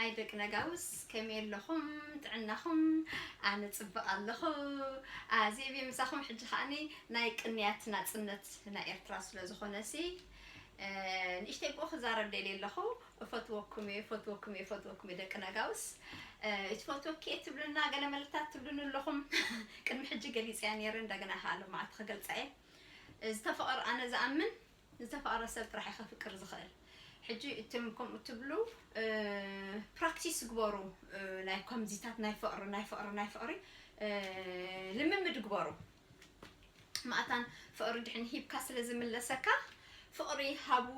ኣይ ደቂ ነጋውስ፣ ከመይ ኣለኹም? ጥዕናኹም? ኣነ ጽብቕ ኣለኹ። ኣዜብ እየ ምሳኹም። ሕጂ ከዓኒ ናይ ቅንያት ናጽነት ናይ ኤርትራ ስለ ዝኾነ ሲ፣ እ፣ ንእሽተይ ብኡ ክዛረብ ደልየ ኣለኹ። እፈትወኩም እየ፣ እፈትወኩም እየ፣ እፈትወኩም እየ ደቂ ነጋውስ። እ፣ እትፈትወኪ እየ ትብሉና፣ ገለ መልእክታት ትብሉኒ ኣለኹም። ቅድሚ ሕጂ ገሊጸያ ነይረ፣ እንደገና ከኣ ሎማዓንቲ ክገልጻ እየ። ዝተፈቐር ኣነ ዝኣምን ዝተፈቐረ ሰብ ጥራሕ እዩ ከፍቅር ዝኽእል። ሕጂ እቶም ከምኡ ትብሉ፣ እ፣ ፕራክቲስ ግበሩ። እ፣ ናይ ከምዚታት ናይ ፍቕሪ፣ ናይ ፍቕሪ፣ ናይ ፍቕሪ፣ እ፣ ልምምድ ግበሩ። ማእታን ፍቕሪ ድሕን ሂብካ ስለ ዝምለሰካ፣ ፍቕሪ ሃቡ።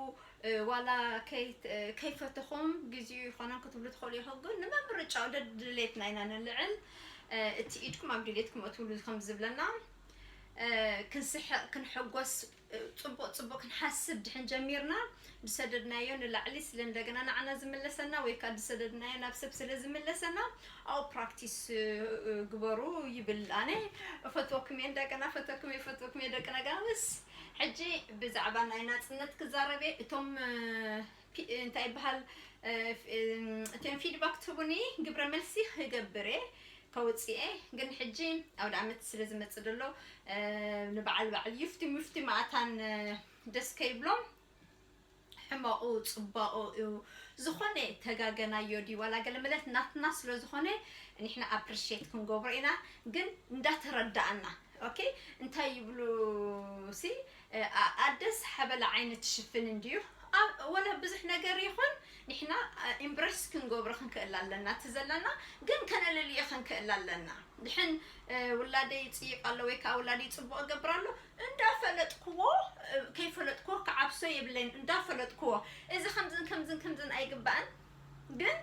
እ፣ ዋላ ከይ-፣ እ፣ ከይፈተኹም ግዜኡ ይኾነን ክትብሉ ትኽእሉ ኢኹም፣ ግን ንመምርጫኡ ደድሌትና ኢና ነልዕል። እ፣ እቲ ኢድኩም ኣብ ድሌትኩም እትብሉ ከም ዝብለና፣ እ፣ ክንስሕቕ፣ ክንሕጎስ፣ እ፣ ጽቡቕ ጽቡቕ ክንሓስብ ድሕን ጀሚርና፣ ዝሰደድናዮ ንላዕሊ ስለ እንደገና ንዓና ዝምለሰና፣ ወይ ከኣ ዝሰደድናዮ ናብ ሰብ ስለ ዝምለሰና፣ ኣብኡ ፕራክቲስ፣ እ፣ እ፣ ግበሩ ይብል። ኣነ እፈትወኩም እየ፣ እንደገና እፈትወኩም እየ፣ እፈትወኩም እየ ደቂ ነጋውስ። ሕጂ ብዛዕባ ናይ ናጽነት ክዛረብ እየ። እቶም፣ እ፣ ፒ-፣ እንታይ ይበሃል፣ እ፣ ፍ-፣ እ፣ እቶም ፊድባክ ትህቡኒ ግብረ መልሲ ክገብር እየ፣ ከውጽእ እየ። ግን ሕጂ ኣውደ ዓመት ስለ ዝመጽእ ዘሎ፣ እ፣ ንበዓል በዓል ዩፍቲ ሙፍቲ ማእታን፣ እ፣ ደስ ከይብሎም፣ ሕመቑ ጽባቑ እዩ። ዝኾነ ተጋገናዮ ድዩ ዋላ ገለ መለት ናትና ስለ ዝኾነ ንሕና ኣፕሪሼት ክንገብሮ ኢና፣ ግን እንዳተረዳእና። ኦኬ፣ እንታይ ይብሉ ሲ፣ እ፣ ኣ-፣ ኣደስ ሓበላ ዓይኒ ትሽፍን እንድዩ። ኣ-፣ ወላ ብዙሕ ነገር ይኹን ንሕና፣ እ፣ ኢምብረስ ክንገብሮ ክንክእል ኣለና። እቲ ዘለና ግን ከነለልዮ ክንክእል ኣለና። ድሕን፣ እ፣ ውላደይ ይጽይቕ ኣሎ ወይ ከኣ ውላደይ ጽቡቕ እገብር ኣሎ እንዳፈለጥክዎ፣ እ፣ ከይፈለጥክዎ ክዓብሶ የብለይን። እንዳፈለጥክዎ እዚ ከምዝን ከምዝን ከምዝን ኣይግባእን፣ ግን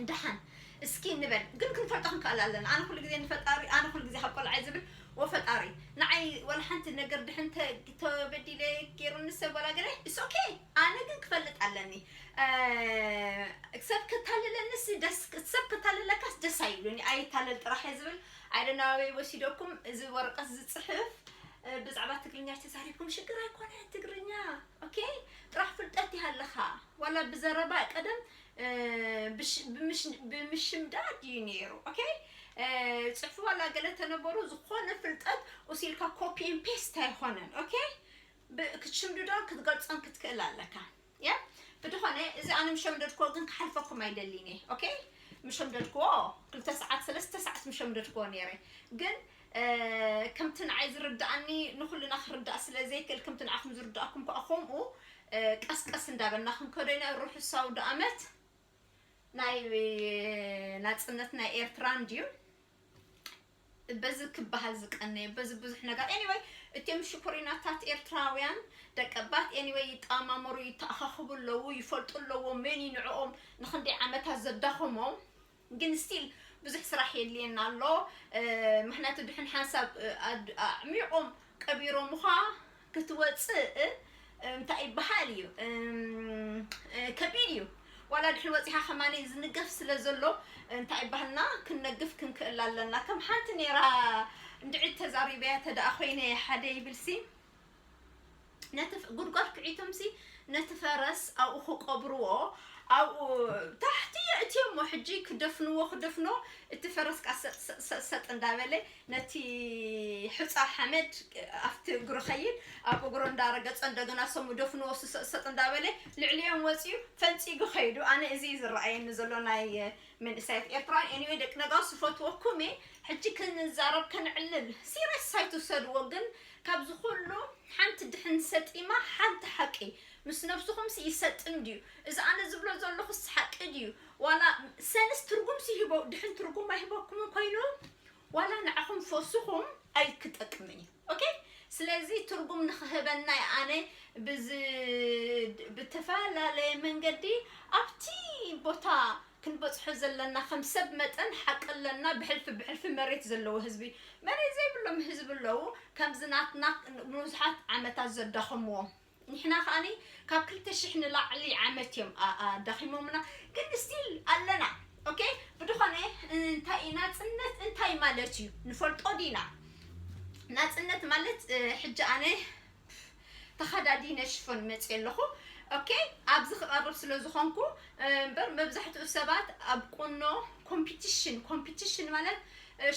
ደሓን እስኪ ንበል። ግን ክንፈልጦ ክንክእል ኣለና። ኣነ ኩሉ ግዜ ንፈጣሪ፣ ኣነ ኩሉ ግዜ ካብ ቆልዓይ ዝብል፣ "ወ ፈጣሪ፣ ንዓይ ወላ ሓንቲ ነገር ድሕን ተ-፣ ተበዲለ ገይሩኒ ሰብ ወላ ገለ፣ it's okay። ኣነ ግን ክፈልጥ ኣለኒ። እ፣ ሰብ ከታልለንስ ደስ፣ ሰብ ከታልለካስ ደስ ኣይብሉኒ፣ ኣይታለል ጥራሕ እየ ዝብል። ኣይደናበይ ወሲደኩም እዚ ወረቀት ዝጽሕፍ፣ እ፣ ብዛዕባ ትግርኛ ተዛሪብኩም ሽግር ኣይኮነ፣ ትግርኛ፣ ኦኬ? ጥራሕ ፍልጠት ይሃለኻ። ዋላ ብዘረባ ቀደም፣ እ፣ ብሽ-፣ ብምሽ-፣ ብምሽምዳድ እዩ ነይሩ፣ ኦኬ? እ፣ ጽሑፍ ዋላ ገለ ተነበሩ፣ ዝኾነ ፍልጠት ወሲልካ ኮፒ ኤን ፔስት ኣይኮነን፣ ኦኬ? ብ-፣ ክትሽምድዶን ክትገልጾን ክትክእል ኣለካ። ያ፣ ብድኾነ እዚ ኣነ ምሸምደድክዎ ግን ክሓልፈኩም ኣይደሊን እየ፣ ኦኬ? ምሸምደድክዎ ክልተ ሰዓት፣ ሰለስተ ሰዓት ምሸምደድክዎ ነይረ። ግን፣ እ፣ ከምቲ ንዓይ ዝርድኣኒ ንኹልና ክርዳእ ስለ ዘይክእል፣ ከምቲ ንዓኹም ዝርድኣኩም ከኣ ከምኡ፣ እ፣ ቀስ ቀስ እንዳበልና ክንከዶ ኢና። ርሑስ ኣውደ ኣመት። ናይ ናጽነት ናይ ኤርትራ እንድዩ። በዚ ክበሃል ዝቀነየ፣ በዚ ብዙሕ ነገር። ኤኒወይ፣ እቶም ሽኩሪናታት ኤርትራውያን ደቀባት፣ ኤኒወይ፣ ይጠማመሩ፣ ይተኣኻኽቡ ኣለዉ፣ ይፈልጡ ኣለዎ መን እዩ ንዕኦም ንኽንደይ ዓመታት ዘዳኸሞም። ግን ስቲል ብዙሕ ስራሕ የድልየና ኣሎ። እ፣ ምኽንያቱ ድሕን ሓንሳብ፣ እ፣ ኣድ-፣ ኣዕሚቖም ቀቢሮምኻ ክትወጽእ፣ እ፣ እንታይ ይበሃል እዩ? እም፣ እ፣ ከቢድ እዩ። ዋላ ድሕሪ ወጺኻ ከማኒ ዝንገፍ ስለ ዘሎ፣ እንታይ ይበሃልና፣ ክንነግፍ ክንክእል ኣለና። ከም ሓንቲ ነይራ እንድዒ ተዛሪበያ ተደኣ ኮይነ ሓደ ይብልሲ፣ ነቲ ፈ-፣ ጉድጓድ ክዒቶምሲ ነቲ ፈረስ ኣብኡ ክቀብርዎ፣ ኣብኡ ታሕቲ የእትዮሞ። ሕጂ ክደፍንዎ፣ ክደፍንዎ፣ እቲ ፈረስ ቃ ሰጥ፣ ሰጥ፣ ሰጥ፣ ሰጥ እንዳበለ ነቲ ሑጻ ሓመድ ኣብቲ እግሩ ኸይድ፣ ኣብ እግሩ እንዳረገጸ እንደገና ሰሙ ደፍንዎ፣ ሰጥ፣ ሰጥ እንዳበለ ልዕሊኦም ወጺኡ ፈንጺጉ ኸይዱ። ኣነ እዚ እዩ ዝረኣየኒ ዘሎ ናይ መንእሰያት ኤርትራን። ኤኒወይ ደቂ ነጋውስ ዝፈትወኩም እየ። ሕጂ ክንዛረብ ከነዕልል ሲሪየስ ኣይትውሰድዎ፣ ግን ካብዚ ኩሉ ሓንቲ ድሕን ሰጢማ ሓንቲ ሓቂ ምስ ነብስኹምሲ ይሰጥም ድዩ? እዚ ኣነ ዝብሎ ዘለኹስ ሓቂ ድዩ? ዋላ ሰንስ ትርጉምሲ ይህቦ፣ ድሕን ትርጉም ኣይህበኩምን ኮይኑ፣ ዋላ ንዓኹም ፈስኹም ኣይክጠቅምን እዩ። ኦኬ? ስለዚ ትርጉም ንኽህበና እየ ኣነ ብዝ-፣ ብተፈላለየ መንገዲ ኣብቲ ቦታ ክንበጽሖ ዘለና። ከም ሰብ መጠን ሓቂ ኣለና። ብሕልፊ ብሕልፊ መሬት ዘለዎ ህዝቢ፣ መሬት ዘይብሎም ህዝቢ ኣለዉ። ከምዚ ናትና ንብዙሓት ዓመታት ዘዳኸምዎም። ንሕና ከኣኒ ካብ ክልተ ሽሕ ንላዕሊ ዓመት እዮም ኣ-፣ ኣዳኺሞምና፣ ግን ስቲል ኣለና። ኦኬ? ብድኾነ እንታይ እዩ ናጽነት፣ እንታይ ማለት እዩ ንፈልጦ ዲና? ናጽነት ማለት፣ እ፣ ሕጂ ኣነ ተኸዳዲነ ሽፎን መጽየ ኣለኹ። ኦኬ፣ ኣብዚ ክቐርብ ስለ ዝኾንኩ እምበር፣ መብዛሕትኡ ሰባት ኣብ ቁኖ ኮምፒቲሽን፣ ኮምፒቲሽን ማለት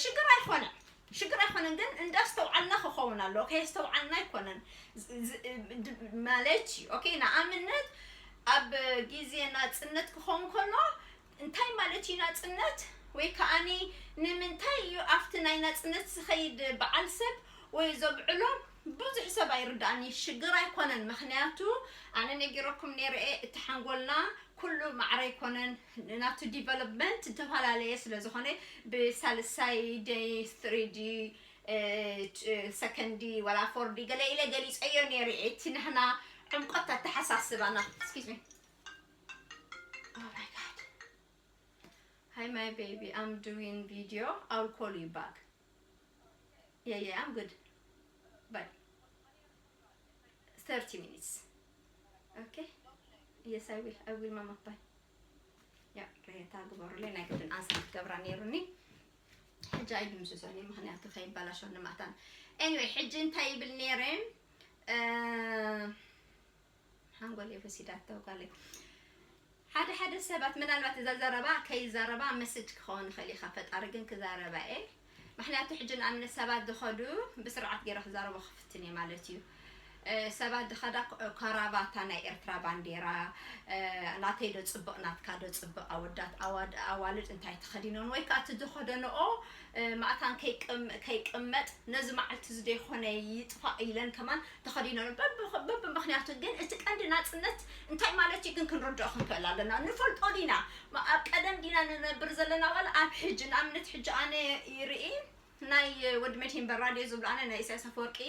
ሽግር ኣይኮነን፣ ሽግር ኣይኮነን፣ ግን እንዳስተውዓልና ክኸውን ኣለዎ። ከየስተውዓልና ኣይኮነን ማለት እዩ። ኦኬ፣ ንኣብነት ኣብ ግዜ ናፅነት ክኸውን ከሎ እንታይ ማለት እዩ ናፅነት? ወይ ከዓኒ ንምንታይ እዩ ኣብቲ ናይ ናፅነት ዝኸይድ በዓል ሰብ ወይ ዘብዕሎ ብዙሕ ሰብ ኣይርዳእኒ። ሽግር ኣይኮነን፣ ምክንያቱ ኣነ ነጊረኩም ነይረ እየ፣ እቲ ሓንጎልና ኩሉ ማዕረ ኣይኮነን፣ ናቱ ዲቨሎፕመንት ዝተፈላለየ ስለ ዝኾነ ብሳልሳይ ደይ፣ ስሪ ዲ፣ ሰከንዲ ወላ ፎርዲ ገለ ኢለ ገሊፀዮ ነይረ እየ። እቲ ንሕና ዕምቆት ኣተሓሳስባና። Excuse me. Oh my God. Hi, my baby. I'm doing video. I'll call you back. Yeah, yeah, I'm good. Bye. Thirty minutes. Okay? Yes, I will. I will, mama. Bye. ያ ቅሬታ ግበሩለይ፣ ናይ ግድን ኣንሳ ክገብራ ነይሩኒ። ሕጂ ኣይድምስሶኒ፣ ምክንያቱ ከይበላሸኒ ማእታን። Anyway፣ ሕጂ እንታይ ይብል ነይረ? ሓንጎል የፈሲዳቶ ጓለይ። ሓደ ሓደ ሰባት ምናልባት እዛ ዘረባ ከይዛረባ መሰጅ ክኸውን ይኽእል እዩ፣ ካብ ፈጣሪ ግን ክዛረባ እየ። ምክንያቱ ሕጂ ንኣብነት ሰባት ዝኸዱ ብስርዓት ገይረ ክዛረቦ ክፍትን እየ ማለት እዩ። ሰባት ዝኸዳ ኮራቫታ ናይ ኤርትራ ባንዴራ፣ ናተይ ዶ ጽብቕ ናትካ ዶ ጽብቕ፣ ኣወዳት ኣዋልድ እንታይ ተኸዲኖን ወይ ከዓ እቲ ዝኸደንኦ ማእታን ከይቅመጥ ነዚ መዓልቲ እዚ ዶ ይኾነ ይጥፋእ ኢለን ከማን ተኸዲኖን በብምኽንያቱ። ግን እቲ ቀንዲ ናጽነት እንታይ ማለት እዩ ግን ክንርድኦ ክንክእል ኣለና። ንፈልጦ ዲና? ኣብ ቀደም ዲና ንነብር ዘለና ዋላ ኣብ ሕጂ? ንኣብነት ሕጂ ኣነ ይርኢ ናይ ወዲ መድሂን በራድዮ ዝብሉ ኣነ ናይ ኢሳያስ ኣፈወርቂ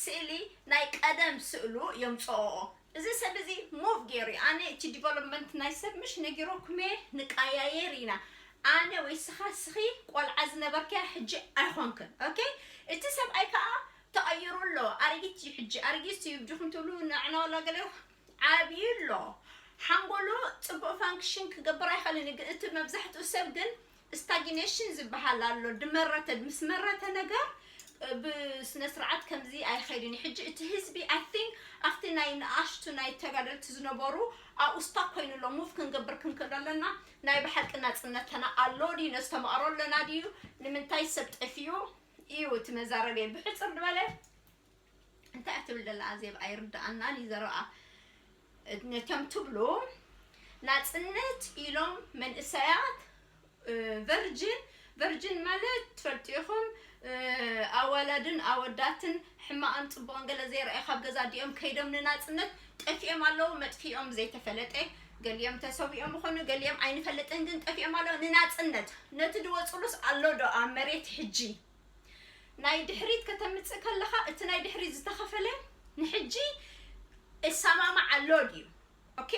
ስእሊ ናይ ቀደም ስእሉ እዮም ጸኦኦ። እዚ ሰብ እዚ ሙቭ ገይሩ እዩ። ኣነ እቲ ዲቨሎፕመንት ናይ ሰብ ምሽ ነጊሮኩም እየ፣ ንቃያየር ኢና። ኣነ ወይ ስኻ ስኺ ቆልዓ ዝነበርክያ ሕጂ ኣይኾንክን። ኦኬ፣ እቲ ሰብኣይ ከዓ ተቐይሩ ኣሎ። ኣረጊት እዩ ሕጂ፣ ኣረጊት እዩ ዲኹም ትብሉ ንዕና ዋላ ገለ ዓብዩ ኣሎ። ሓንጎሉ ጽቡቕ ፋንክሽን ክገብር ኣይኽእልን እዩ። ግን እቲ መብዛሕትኡ ሰብ ግን ስታግኔሽን ዝበሃል ኣሎ። ድመረተ ምስ መረተ ነገር ብስነ ስርዓት ከምዚ ኣይኸይድን እዩ። ሕጂ እቲ ህዝቢ I think ኣብቲ ናይ ንኣሽቱ ናይ ተጋደልቲ ዝነበሩ ኣብኡ ስታክ ኮይኑ ኣሎ። ሙቭ ክንገብር ክንክእል ኣለና። ናይ ብሓቂ ናጽነትና ኣሎ ድዩ? ነስተማቕሮ ኣለና ድዩ? ንምንታይ ሰብ ጠፊኡ እዩ እቲ መዛረቢ። ብሕጽር ዝበለ እንታይ እያ ትብል ዘላ ኣዜብ ኣይርድኣናን እዩ ዘረብኣ። ነቶም ትብሉ ናጽነት ኢሎም መንእሰያት ቨርጅን፣ ቨርጅን ማለት ትፈልጡ ኢኹም፣ ኣዋላድን ኣወዳትን ሕማቕን ጽቡቕን ገለ ዘይረኣዩ ካብ ገዛ ኣዲኦም ከይዶም ንናጽነት ጠፊኦም ኣለዉ። መጥፊኦም ዘይተፈለጠ፣ ገሊኦም ተሰዊኦም ይኾኑ፣ ገሊኦም ኣይንፈልጥን፣ ግን ጠፊኦም ኣለዉ ንናጽነት። ነቲ ዝወጽሉስ ኣሎ ዶ ኣብ መሬት ሕጂ? ናይ ድሕሪት ከተምጽእ ከለኻ እቲ ናይ ድሕሪት ዝተኸፈለ ንሕጂ እሰማማዕ ኣሎ ድዩ? ኦኬ፣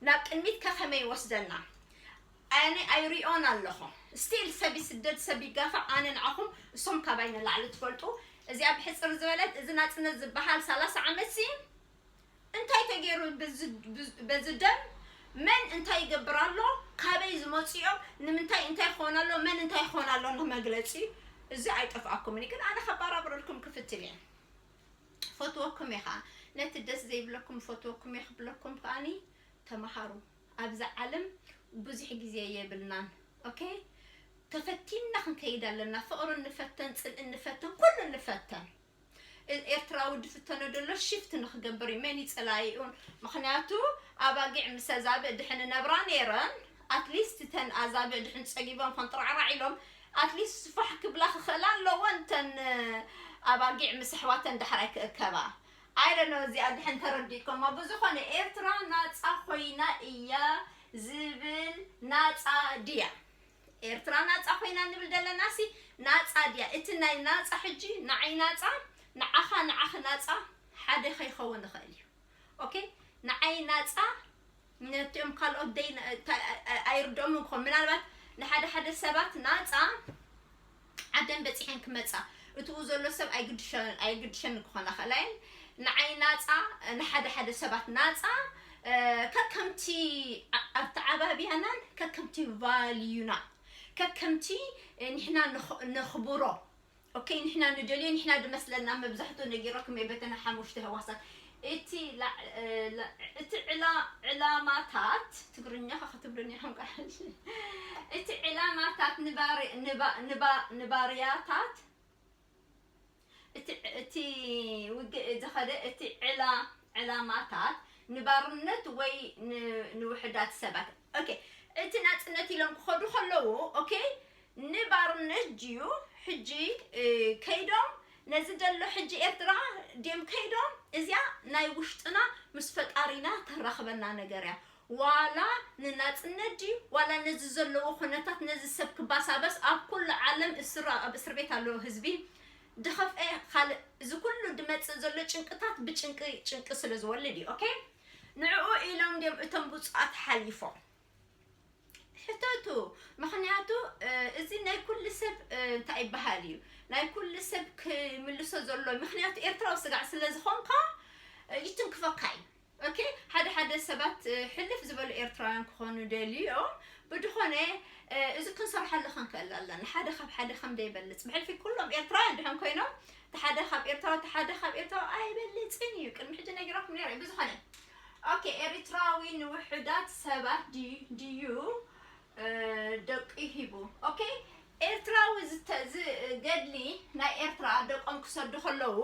ናብ ቅድሚት ከ ከመይ ይወስደና? ኣነ ኣይሪኦን ኣለኹ። ስቲል ሰብ ይስደድ፣ ሰብ ይጋፋዕ። ኣነ ንዓኹም እሶም ካባይ ንላዕሊ ትፈልጡ። እዚኣ ብሕጽር ዝበለት፣ እዚ ናጽነት ዝበሃል ሰላሳ ዓመት ሲ እንታይ ተገይሩ? በዚ ደም መን እንታይ ይገብር ኣሎ? ካበይ ዝመጹ እዮም? ንምንታይ እንታይ ይኾን ኣሎ? መን እንታይ ይኾን ኣሎ? ንመግለጺ እዚ ኣይጠፍኣኩምን። ግን ኣነ ከባራብረልኩም ክፍትን እየ። ፈትወኩም እየ ከዓ። ነቲ ደስ ዘይብለኩም ፈትወኩም እየ ክብለኩም ከዓኒ ተመሃሩ። ኣብዛ ዓለም ብዙሕ ግዜ የብልናን። ኦኬ፣ ተፈቲንና ክንከይድ ኣለና። ፍቕሪ ንፈተን፣ ጽልኢ ንፈተን፣ ኩሉ ንፈተን። ኤርትራዊ ድፍተኖ ደሎ ሽፍት ንክገብር እዩ። መን እዩ ጸላኢኡን? ምክንያቱ ኣባጊዕ ምስ ኣዛብእ ድሕን ነብራ ነይረን። ኣትሊስት እተን ኣዛብእ ድሕን ጸጊቦም ፈንጥራዕራዕ ኢሎም ኣትሊስት ፋሕ ክብላ ክኽእላ ኣለወን። እተን ኣባጊዕ ምስ ኣሕዋተን ዳሕራይ ክእከባ። ኣይደኖ እዚኣ ድሕን ተረዲእኩማ። ብዝኾነ ኤርትራ ናጻ ኮይና እያ ዝብል ናጻ ድያ? ኤርትራ ናጻ ኮይና ንብል ዘለና ሲ ናጻ ድያ? እቲ ናይ ናጻ ሕጂ ንዓይ ናጻ፣ ንዓኻ ንዓኺ ናጻ ሓደ ከይኸውን ይኽእል እዩ። ኦኬ፣ ንዓይ ናጻ ነቲኦም ካልኦት ደይ ኣይርድኦም ክኾን ምናልባት ንሓደ ሓደ ሰባት ናጻ ዓደን በጺሐን ክመጻ እትኡ ዘሎ ሰብ ኣይግድሸን ክኾና ኸላይን ንዓይ ናጻ ንሓደ ሓደ ሰባት ናጻ ከከምቲ ኣተዓባብያናን ከከምቲ ቫልዩና ከከምቲ ንሕና ነኽብሮ ኦኬ ንሕና ንደልዮ ንሕና ድመስለና መብዛሕትኡ ነጊረኩም እየ በተን ሓሙሽተ ህዋሳት እቲ ላዕ- እ፣ ላ- እቲ ዕላ- ዕላማታት ትግርኛ ከ ክትብሉኒ ኢኹም ቃል። እቲ ዕላማታት ንባሪ- ንባ- ንባ- ንባርያታት እቲ እቲ ውግእ ዝኸደ እቲ ዕላ ዕላማታት ንባርነት ወይ ን- ንውሕዳት ሰባት። ኦኬ፣ እቲ ናጽነት ኢሎም ክኸዱ ከለዉ፣ ኦኬ፣ ንባርነት ድዩ ሕጂ እ፣ ከይዶም ነዚ ዘሎ ሕጂ ኤርትራ ድዮም ከይዶም? እዚኣ ናይ ውሽጥና ምስ ፈጣሪና ተራኽበና ነገር እያ። ዋላ ንናጽነት ድዩ ዋላ ነዚ ዘለዎ ኩነታት ነዚ ሰብ ክባሳበስ ኣብ ኩሉ ዓለም እስር ኣብ እስር ቤት ኣለዎ ህዝቢ ድኸፍኤ ካልእ እዚ ኩሉ ድመጽእ ዘሎ ጭንቅታት ብጭንቂ ጭንቂ ስለ ዝወልድ እዩ። ኦኬ፣ ንዕኡ ኢሎም ድዮም እቶም ብፁዓት ሓሊፎም? ሕተቱ። ምኽንያቱ እዚ ናይ ኩሉ ሰብ እንታይ ይበሃል እዩ ናይ ኩሉ ሰብ ክምልሶ ዘሎ። ምኽንያቱ ኤርትራዊ ስጋዕ ስለ ዝኾንካ ይትንክፈካ እዩ። ኦኬ፣ ሓደ ሓደ ሰባት ሕልፍ ዝበሉ ኤርትራውያን ክኾኑ ደልዩ እዮም። ብድኾነ እዚ ክንሰርሓሉ ክንክእል ኣለና። ሓደ ካብ ሓደ ከም ደይበልጽ ብሕልፊ ኩሎም ኤርትራውያን ድሕን ኮይኖም እቲ ሓደ ካብ ኤርትራዊ እቲ ሓደ ካብ ኤርትራዊ ኣይበልጽን እዩ። ቅድሚ ሕጂ ነጊራኩም ነይረ። ብዝኾነ ኦኬ፣ ኤርትራዊ ንውሑዳት ሰባት ድዩ ድዩ ደቂ ሂቡ። ኦኬ፣ ኤርትራዊ ዝተ- ዝ- ገድሊ ናይ ኤርትራ ደቆም ክሰዱ ከለዉ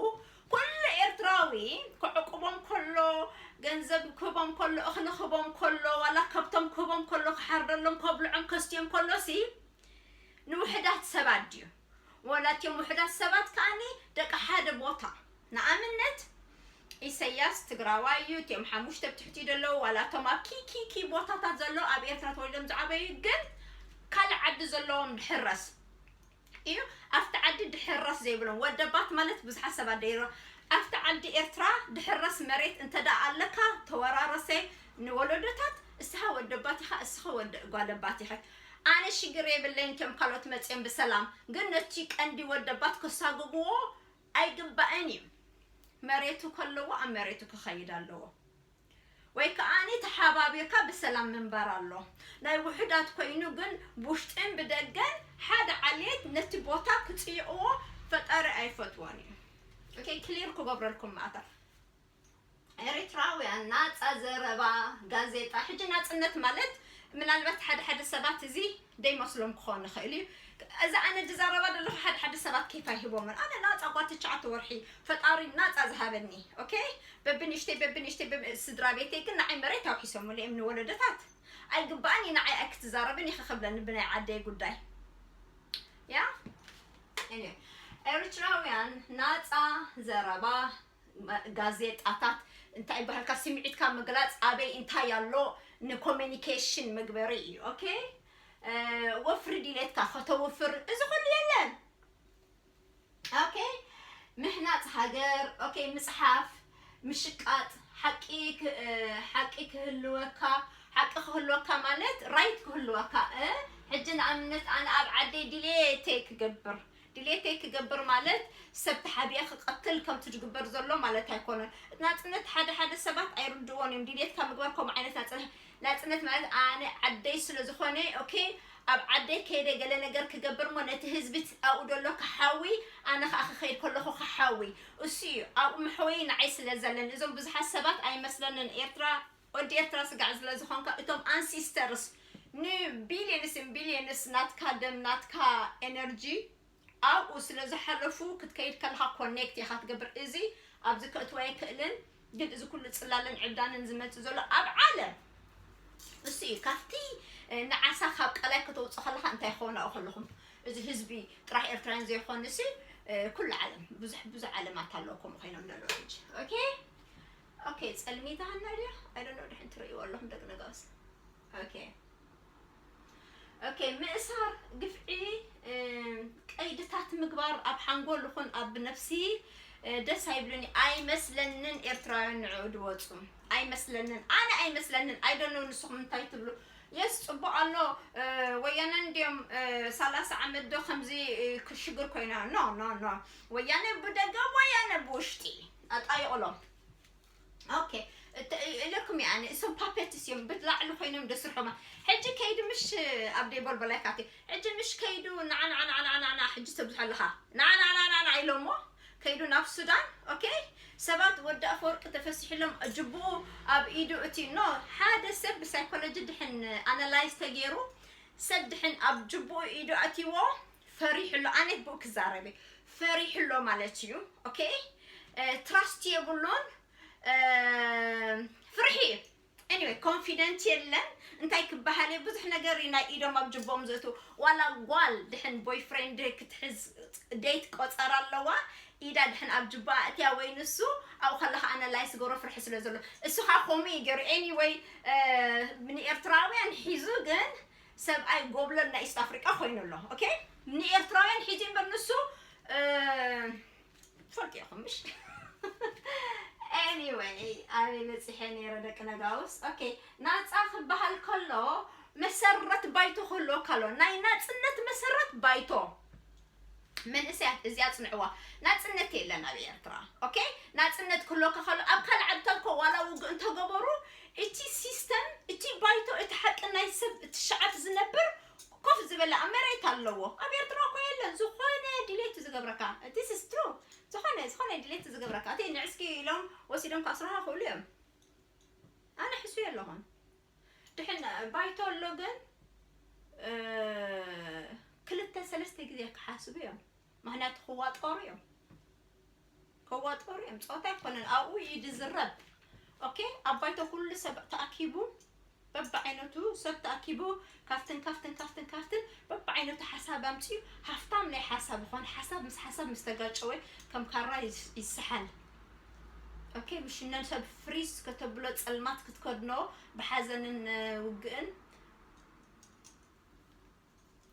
ኩሉ ኤርትራዊ ክዕቁቦም ከሎ፣ ገንዘብ ክህቦም ከሎ፣ እኽሊ ክህቦም ከሎ፣ ዋላ ከብቶም ክህቦም ከሎ፣ ክሓርደሎም፣ ከብልዖም፣ ከስትዮም ከሎ ሲ ንውሕዳት ሰባት ድዩ? ወላ እቲኦም ውሕዳት ሰባት ከኣኒ ደቂ ሓደ ቦታ ንኣብነት ኢሰያስ ትግራዋይ እዩ። እቲኦም ሓሙሽተ ብትሕቲ ዘለዉ ዋላ እቶም ኣብ ኪኪኪ ቦታታት ዘለዉ ኣብ ኤርትራ ተወሊዶም ዝዓበዩ ግን ካልእ ዓዲ ዘለዎም ድሕረስ እዩ። ኣብቲ ዓዲ ድሕረስ ዘይብሎም ወደባት ማለት ብዙሓት ሰባት ደይሮ ኣብቲ ዓዲ ኤርትራ ድሕረስ መሬት እንተ ደኣ ኣለካ ተወራረሰ ንወለዶታት እስኻ ወደባት ኢኻ እስኻ ወደ ጓለባት ኢኻ። ኣነ ሽግር የብለይን እቲኦም ካልኦት መፅዮም ብሰላም ግን ነቲ ቀንዲ ወደባት ከሳግግዎ ኣይግባእን እዩ። መሬቱ ከለዎ ኣብ መሬቱ ክኸይድ ኣለዎ። ወይ ከዓኒ ተሓባቢርካ ብሰላም ምንባር ኣሎ። ናይ ውሑዳት ኮይኑ ግን ብውሽጥን ብደገን ሓደ ዓሌት ነቲ ቦታ ክጽይቕዎ ፈጣሪ ኣይፈትዎን እዩ። ኦኬ ክሊር ክገብረልኩም ማእታ ኤሪትራውያን ናጻ ዘረባ ጋዜጣ ሕጂ ናጽነት ማለት ምናልባት ሓደ ሓደ ሰባት እዚ ደይመስሎም ክኾን ይኽእል እዩ። እዚ ኣነ ዝዛረባ ዘለኹ ሓደ ሓደ ሰባት ኬፍ ኣይህቦምን። ኣነ ናጻ ጓል ትሽዓተ ወርሒ ፈጣሪ ናጻ ዝሃበኒ ኦኬ በብንሽተይ በብንሽተይ በብ- ስድራ ቤተይ ግን ንዓይ መሬት ኣውሒሶምሉ እዮም ንወለደታት ኣይግባእን እዩ ንዓይ ኣይክትዛረብን ኢኺ ክብለኒ ብናይ ዓደይ ጉዳይ ያ Anyway፣ ኤርትራውያን ናጻ ዘረባ ጋዜጣታት እንታይ ይበሃልካ ስምዒትካ ምግላፅ ኣበይ እንታይ ኣሎ ንኮሚኒኬሽን መግበሪ እዩ ኦኬ ወፍሪ ድሌትካ ከተውፍር እዚ ኩሉ የለን ኦኬ ምህናፅ ሃገር ኦኬ ምፅሓፍ ምሽቃጥ ሓቂ ሓቂ ክህልወካ ሓቂ ክህልወካ ማለት ራይት ክህልወካ ሕጂ ንኣብነት ኣነ ኣብ ዓደይ ድሌተይ ክገብር ድሌተይ ክገብር ማለት ሰብ ተሓቢአ ክቀትል ከምቲ ዝግበር ዘሎ ማለት ኣይኮነን። ናጽነት ሓደ ሓደ ሰባት ኣይርድእዎን እዮም። ድሌትካ ምግባር ከምኡ ዓይነት ናጽነት ናጽነት ማለት ኣነ ዓደይ ስለ ዝኾነ ኦኬ ኣብ ዓደይ ከይደ ገለ ነገር ክገብር እሞ ነቲ ህዝቢ ኣብኡ ዘሎ ክሓዊ ኣነ ከዓ ክኸይድ ከለኹ ክሓዊ እሱ እዩ ኣብኡ መሕወይ ንዓይ ስለ ዘለኒ እዞም ብዙሓት ሰባት ኣይመስለንን ኤርትራ ወዲ ኤርትራ ስጋዕ ስለ ዝኾንካ እቶም ኣንሲስተርስ ንቢልየንስ ን ቢልየንስ ናትካ ደም ናትካ ኤነርጂ ኣብኡ ስለ ዝሓለፉ ክትከይድ ከለካ ኮኔክት ኢካ ትገብር እዚ ኣብዚ ከእትዎ ኣይክእልን ግን እዚ ኩሉ ፅላልን ዕብዳንን ዝመፅእ ዘሎ ኣብ ዓለም እሱ እዩ ካብቲ ንዓሳ ካብ ቀላይ ከተውፅእ ከለካ እንታይ ክኸውን ኣብኡ ከለኹም እዚ ህዝቢ ጥራሕ ኤርትራውያን ዘይኮን ሲ ኩሉ ዓለም ብዙሕ ብዙሕ ዓለማት ኣለዎ ከምኡ ኮይኖም ዘለዉ ሕጂ ኦኬ ኦኬ ጸልሚታ ሃና ድያ I don't know ድሕን ትርእይዎ ኣለኹም ደቂ ነጋውስ ኦኬ ኦኬ ምእሳር ግፍዒ ቀይድታት ምግባር ኣብ ሓንጎል ይኹን ኣብ ነፍሲ ደስ ኣይብሉኒ ኣይመስለንን ኤርትራውያን ንዕኡ ድወፁ ኣይመስለንን ኣነ ኣይመስለንን I don't know ንስኹም እንታይ ትብሉ የስ ፅቡቅ ኣሎ ወያነ እንዲዮም ሰላሳ ዓመት ዶ ከምዚ ክሽግር ኮይና no no no ወያነ ብደገ ወያነ ብውሽጢ ኣጣይቅሎም ኦኬ እልኩም ያኒ እሶም ፓፔትስ እዮም ብላዕሊ ኮይኖም ደስርሖማ ሕጂ ከይዱ ምሽ ኣብ ደይ ቦልቦላይ ካቲ ሕጂ ምሽ ከይዱ ናዓ ናዓ ናዓ ናዓ ናዓ ሕጂ ተብዝሖ ኣለኻ ናዓ ናዓ ናዓ ናዓ ኢሎሞ ከይዱ ናብ ሱዳን። ኦኬ፣ ሰባት ወዲ ኣፈወርቂ ተፈሲሕሎም ጅቡኡ ኣብ ኢዱ እቲ ኖ ሓደ ሰብ ብሳይኮሎጂ ድሕን ኣናላይዝ ተገይሩ ሰብ ድሕን ኣብ ጅቡኡ ኢዱ ኣትይዎ ፈሪሕሎ። ኣነት ብኡ ክዛረበ ፈሪሕሎ ማለት እዩ። ኦኬ፣ ትራስት የብሉን። ፍርሒ፣ anyway፣ ኮንፊደንት የለን። እንታይ ክበሃል እየ፣ ብዙሕ ነገር እዩ ናይ ኢዶም ኣብ ጅቦም ዘእቱ። ዋላ ጓል ድሕን ቦይፍሬንድ ክትሕዝ ዴት ቆፀር ኣለዋ፣ ኢዳ ድሕን ኣብ ጅባ እትያ ወይ ንሱ ኣብኡ ከለካ ኣናላይስ ገብሮ ፍርሒ ስለ ዘሎ እሱ ካ ከምኡ እዩ ገይሩ። Anyway፣ ንኤርትራውያን ሒዙ ግን ሰብኣይ ጎብለል ናይ ኢስት ኣፍሪቃ ኮይኑ ኣሎ። ኦኬ፣ ንኤርትራውያን ሒዙ እምበር ንሱ ትፈልጡ ኢኹም ምሽ? Anyway፣ ኣበይ በፂሐ ነይረ ደቂ ነጋውስ? ኦኬ፣ ናፃ ክበሃል ከሎ መሰረት ባይቶ ክህልወካ ኣሎ። ናይ ናፅነት መሰረት ባይቶ መንእሰያት እዚኣ ፅንዕዋ። ናፅነት የለን ኣብ ኤርትራ። ኦኬ፣ ናፅነት ክህልወካ ከሎ ኣብ ካልእ ዓድታት ኮ ዋላ ውግእ እንተገበሩ እቲ ሲስተም፣ እቲ ባይቶ፣ እቲ ሓቂ ናይ ሰብ፣ እቲ ሸዓብ ዝነብር ኮፍ ዝበለ ኣብ መሬት ኣለዎ። ኣብ ኤርትራ እኮ የለን። ዝኾነ ድሌት ዝገብረካ፣ this is true። ዝኾነ ዝኾነ ድሌት ዝገብረካ እቲ ንዕስኪ ኢሎም ወሲዶም ካስሩኻ ክእሉ እዮም። ኣነ ሕሱ የለኹን። ድሕን ባይቶ ኣሎ ግን ክልተ ሰለስተ ግዜ ክሓስቡ እዮም። ምክንያቱ ክዋጠሩ እዮም። ከዋጠሩ እዮም። ፆታ ኣይኮነን ኣብኡ እዩ ዝዝረብ። ኦኬ፣ ኣብ ባይቶ ኩሉ ሰብ ተኣኪቡ በብዓይነቱ ሰብ ተኣኪቡ ካብትን ካብትን ካብትን ካብትን በብዓይነቱ ሓሳብ ኣምፅኡ። ሃፍታም ናይ ሓሳብ ይኾን። ሓሳብ ምስ ሓሳብ ምስ ተጋጨወ ከም ካራ ይስሓል። ኦኬ፣ ምሽነን ሰብ ፍሪዝ ከተብሎ፣ ፀልማት ክትከድኖ ብሓዘንን ውግእን።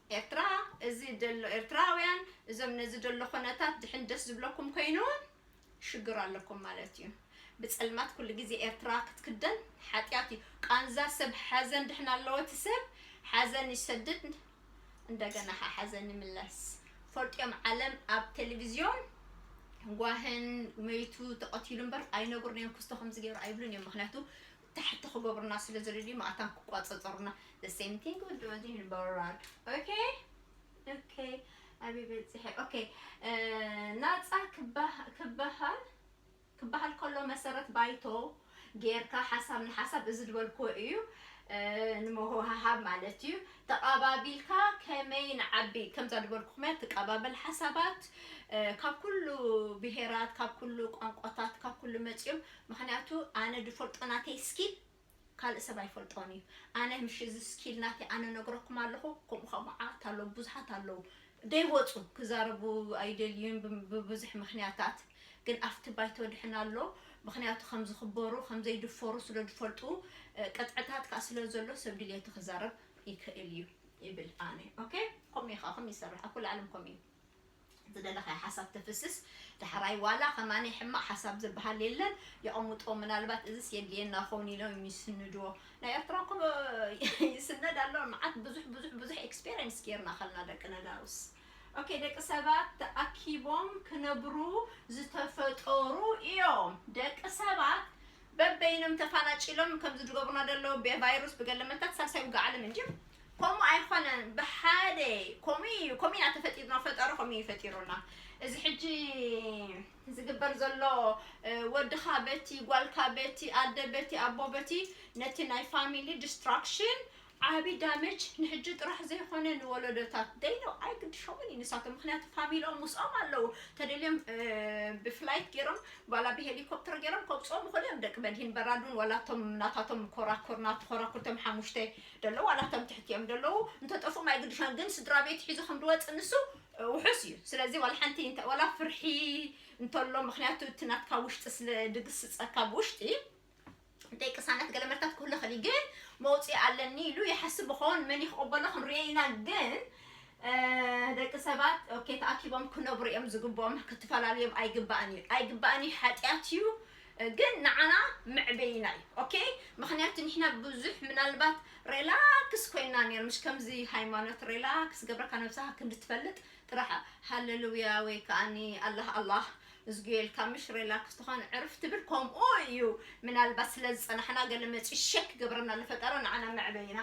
ኤርትራ፣ እዚ ደሎ ኤርትራውያን እዞም ነዚ ደሎ ኮነታት ድሕን ደስ ዝብለኩም ኮይኑ ሽግር ኣለኩም ማለት እዩ። ብፀልማት ኩሉ ግዜ ኤርትራ ክትክደን ሓጢኣት እዩ። ቃንዛ ሰብ ሓዘን ድሕን ኣለዎ እቲ ሰብ ሓዘን ይሰድድ። እንደገና ሓዘን ይምለስ። ፈልጥዮም ዓለም ኣብ ቴሌቪዝዮን ጓህን መይቱ ተቐቲሉ እምበር ኣይነግሩን እዮም። ክስቶ ከምዚ ገይሩ ኣይብሉን እዮም። ምክንያቱ ታሕቲ ክገብሩና ስለ ዝደልዩ መኣታን ክቋፀፀሩና። The same thing with Rosie Hilborough። ኦኬ፣ ኦኬ፣ ኣበይ በፂሐ? ኦኬ፣ ናፃ ክበሃል ክበሃል ከሎ መሰረት ባይቶ ጌርካ ሓሳብ ንሓሳብ እዚ ዝበልክዎ እዩ። ንምውህሃብ ማለት እዩ። ተቓባቢልካ ከመይ ንዓቢ ከምዛ ዝበልኩኹም እያ ትቀባበል ሓሳባት ካብ ኩሉ ብሄራት፣ ካብ ኩሉ ቋንቋታት፣ ካብ ኩሉ መፂኦም። ምክንያቱ ኣነ ዝፈልጦ ናተይ ስኪል ካልእ ሰብ ኣይፈልጦን እዩ። ኣነ ምሽ እዚ ስኪል ናተይ ኣነ ነግረኩም ኣለኹ። ከምኡ ከምዓት ኣለዉ፣ ብዙሓት ኣለዉ ደይወፁ ክዛረቡ ኣይደልዩን ብብዙሕ ምክንያታት። ግን ኣብቲ ባይቶ ድሕን ኣሎ። ምክንያቱ ከም ዝኽበሩ ከም ዘይድፈሩ ስለ ዝፈልጡ ቅጥዕታት ከዓ ስለ ዘሎ ሰብ ድልየቱ ክዛረብ ይክእል እዩ ይብል ኣነ። ኦኬ፣ ከምኡ እዩ ከዓ ከም ይሰርሕ ኣብ ኩሉ ዓለም ከምኡ እዩ። ዝደለኻዮ ሓሳብ ተፍስስ። ዳሕራይ ዋላ ከማኒ ሕማቕ ሓሳብ ዝበሃል የለን። የቐምጦ ምናልባት እዚስ የድልየና ኸውን ኢሎም ይስንድዎ። ናይ ኤርትራ እኮ ይስነድ ኣሎ። መዓት ብዙሕ ብዙሕ ብዙሕ ኤክስፔሪንስ ጌርና ከልና ደቂ ነጋውስ። ኦኬ፣ ደቂ ሰባት ተኣኪቦም ክነብሩ ዝተፈጠሩ እዮም። ደቂ ሰባት በበይኖም ተፋናጭሎም ከምዚ ዝገብሩና ዘለዉ ብቫይሩስ ብገለመታት ሳልሳይ ውግእ ዓለም እንጂ ከምኡ ኣይኮነን። ብሓደ ከምኡ እዩ፣ ከምኡ ኢና ተፈጢርና። ፈጣሪ ከምኡ እዩ ፈጢሩና። እዚ ሕጂ ዝግበር ዘሎ ወድኻ በቲ ጓልካ በቲ ኣደ በቲ ኣቦ በቲ ነቲ ናይ ፋሚሊ ዲስትራክሽን ዓቢ ዳመጅ ንሕጂ ጥራሕ ዘይኮነ ንወለዶታት ደይኖ ኣይግድሾምን እዩ ንሳቶም። ምክንያቱ ፋሚሊኦም ምስኦም ኣለዉ። ተደልዮም ብፍላይት ገይሮም ዋላ ብሄሊኮፕተር ገይሮም ከብፅኦም ይኽእሉ እዮም። ደቂ በድሂን በራዱን ዋላቶም ናታቶም ኮራኩር ናቲ ኮራኩርቶም ሓሙሽተ ደለዉ ዋላቶም ትሕቲኦም ደለዉ እንተጠፍኦም ኣይግድሾን። ግን ስድራ ቤት ሒዙ ከም ዝወፅእ ንሱ ውሑስ እዩ። ስለዚ ዋላ ሓንቲ ዋላ ፍርሒ እንተሎ ምክንያቱ እቲ ናትካ ውሽጢ ስለ ድግስፀካ ብውሽጢ እንተይ ቅሳነት ገለ መርታት ክህሉ ኽእል ግን መውፅኢ ኣለኒ ኢሉ ይሓስብ ኸውን መን ይክቕበሎ ክንሪኦ ኢና። ግን ደቂ ሰባት ኦኬ ተኣኪቦም ክነብሩ እዮም ዝግብኦም። ክትፈላለዮም ኣይግባእን እዩ ኣይግባእን እዩ ሓጢኣት እዩ። ግን ንዓና መዕበይና እዩ። ኦኬ ምክንያቱ ንሕና ብዙሕ ምናልባት ሬላክስ ኮይና ነር ምሽ ከምዚ ሃይማኖት ሬላክስ ገብረካ ነብስኻ ክንዲ ትፈልጥ ጥራሕ ሃለሉያ ወይ ከኣኒ ኣላህ ኣላህ እዝጉ ኢልካ ምሽ ሬላክስ ትኾን ዕርፍ ትብል። ከምኡ እዩ ምናልባት ስለ ዝፀናሕና ገለ መፂ ሸክ ገብረና ዝፈጠረ ንዓና መዕበይና።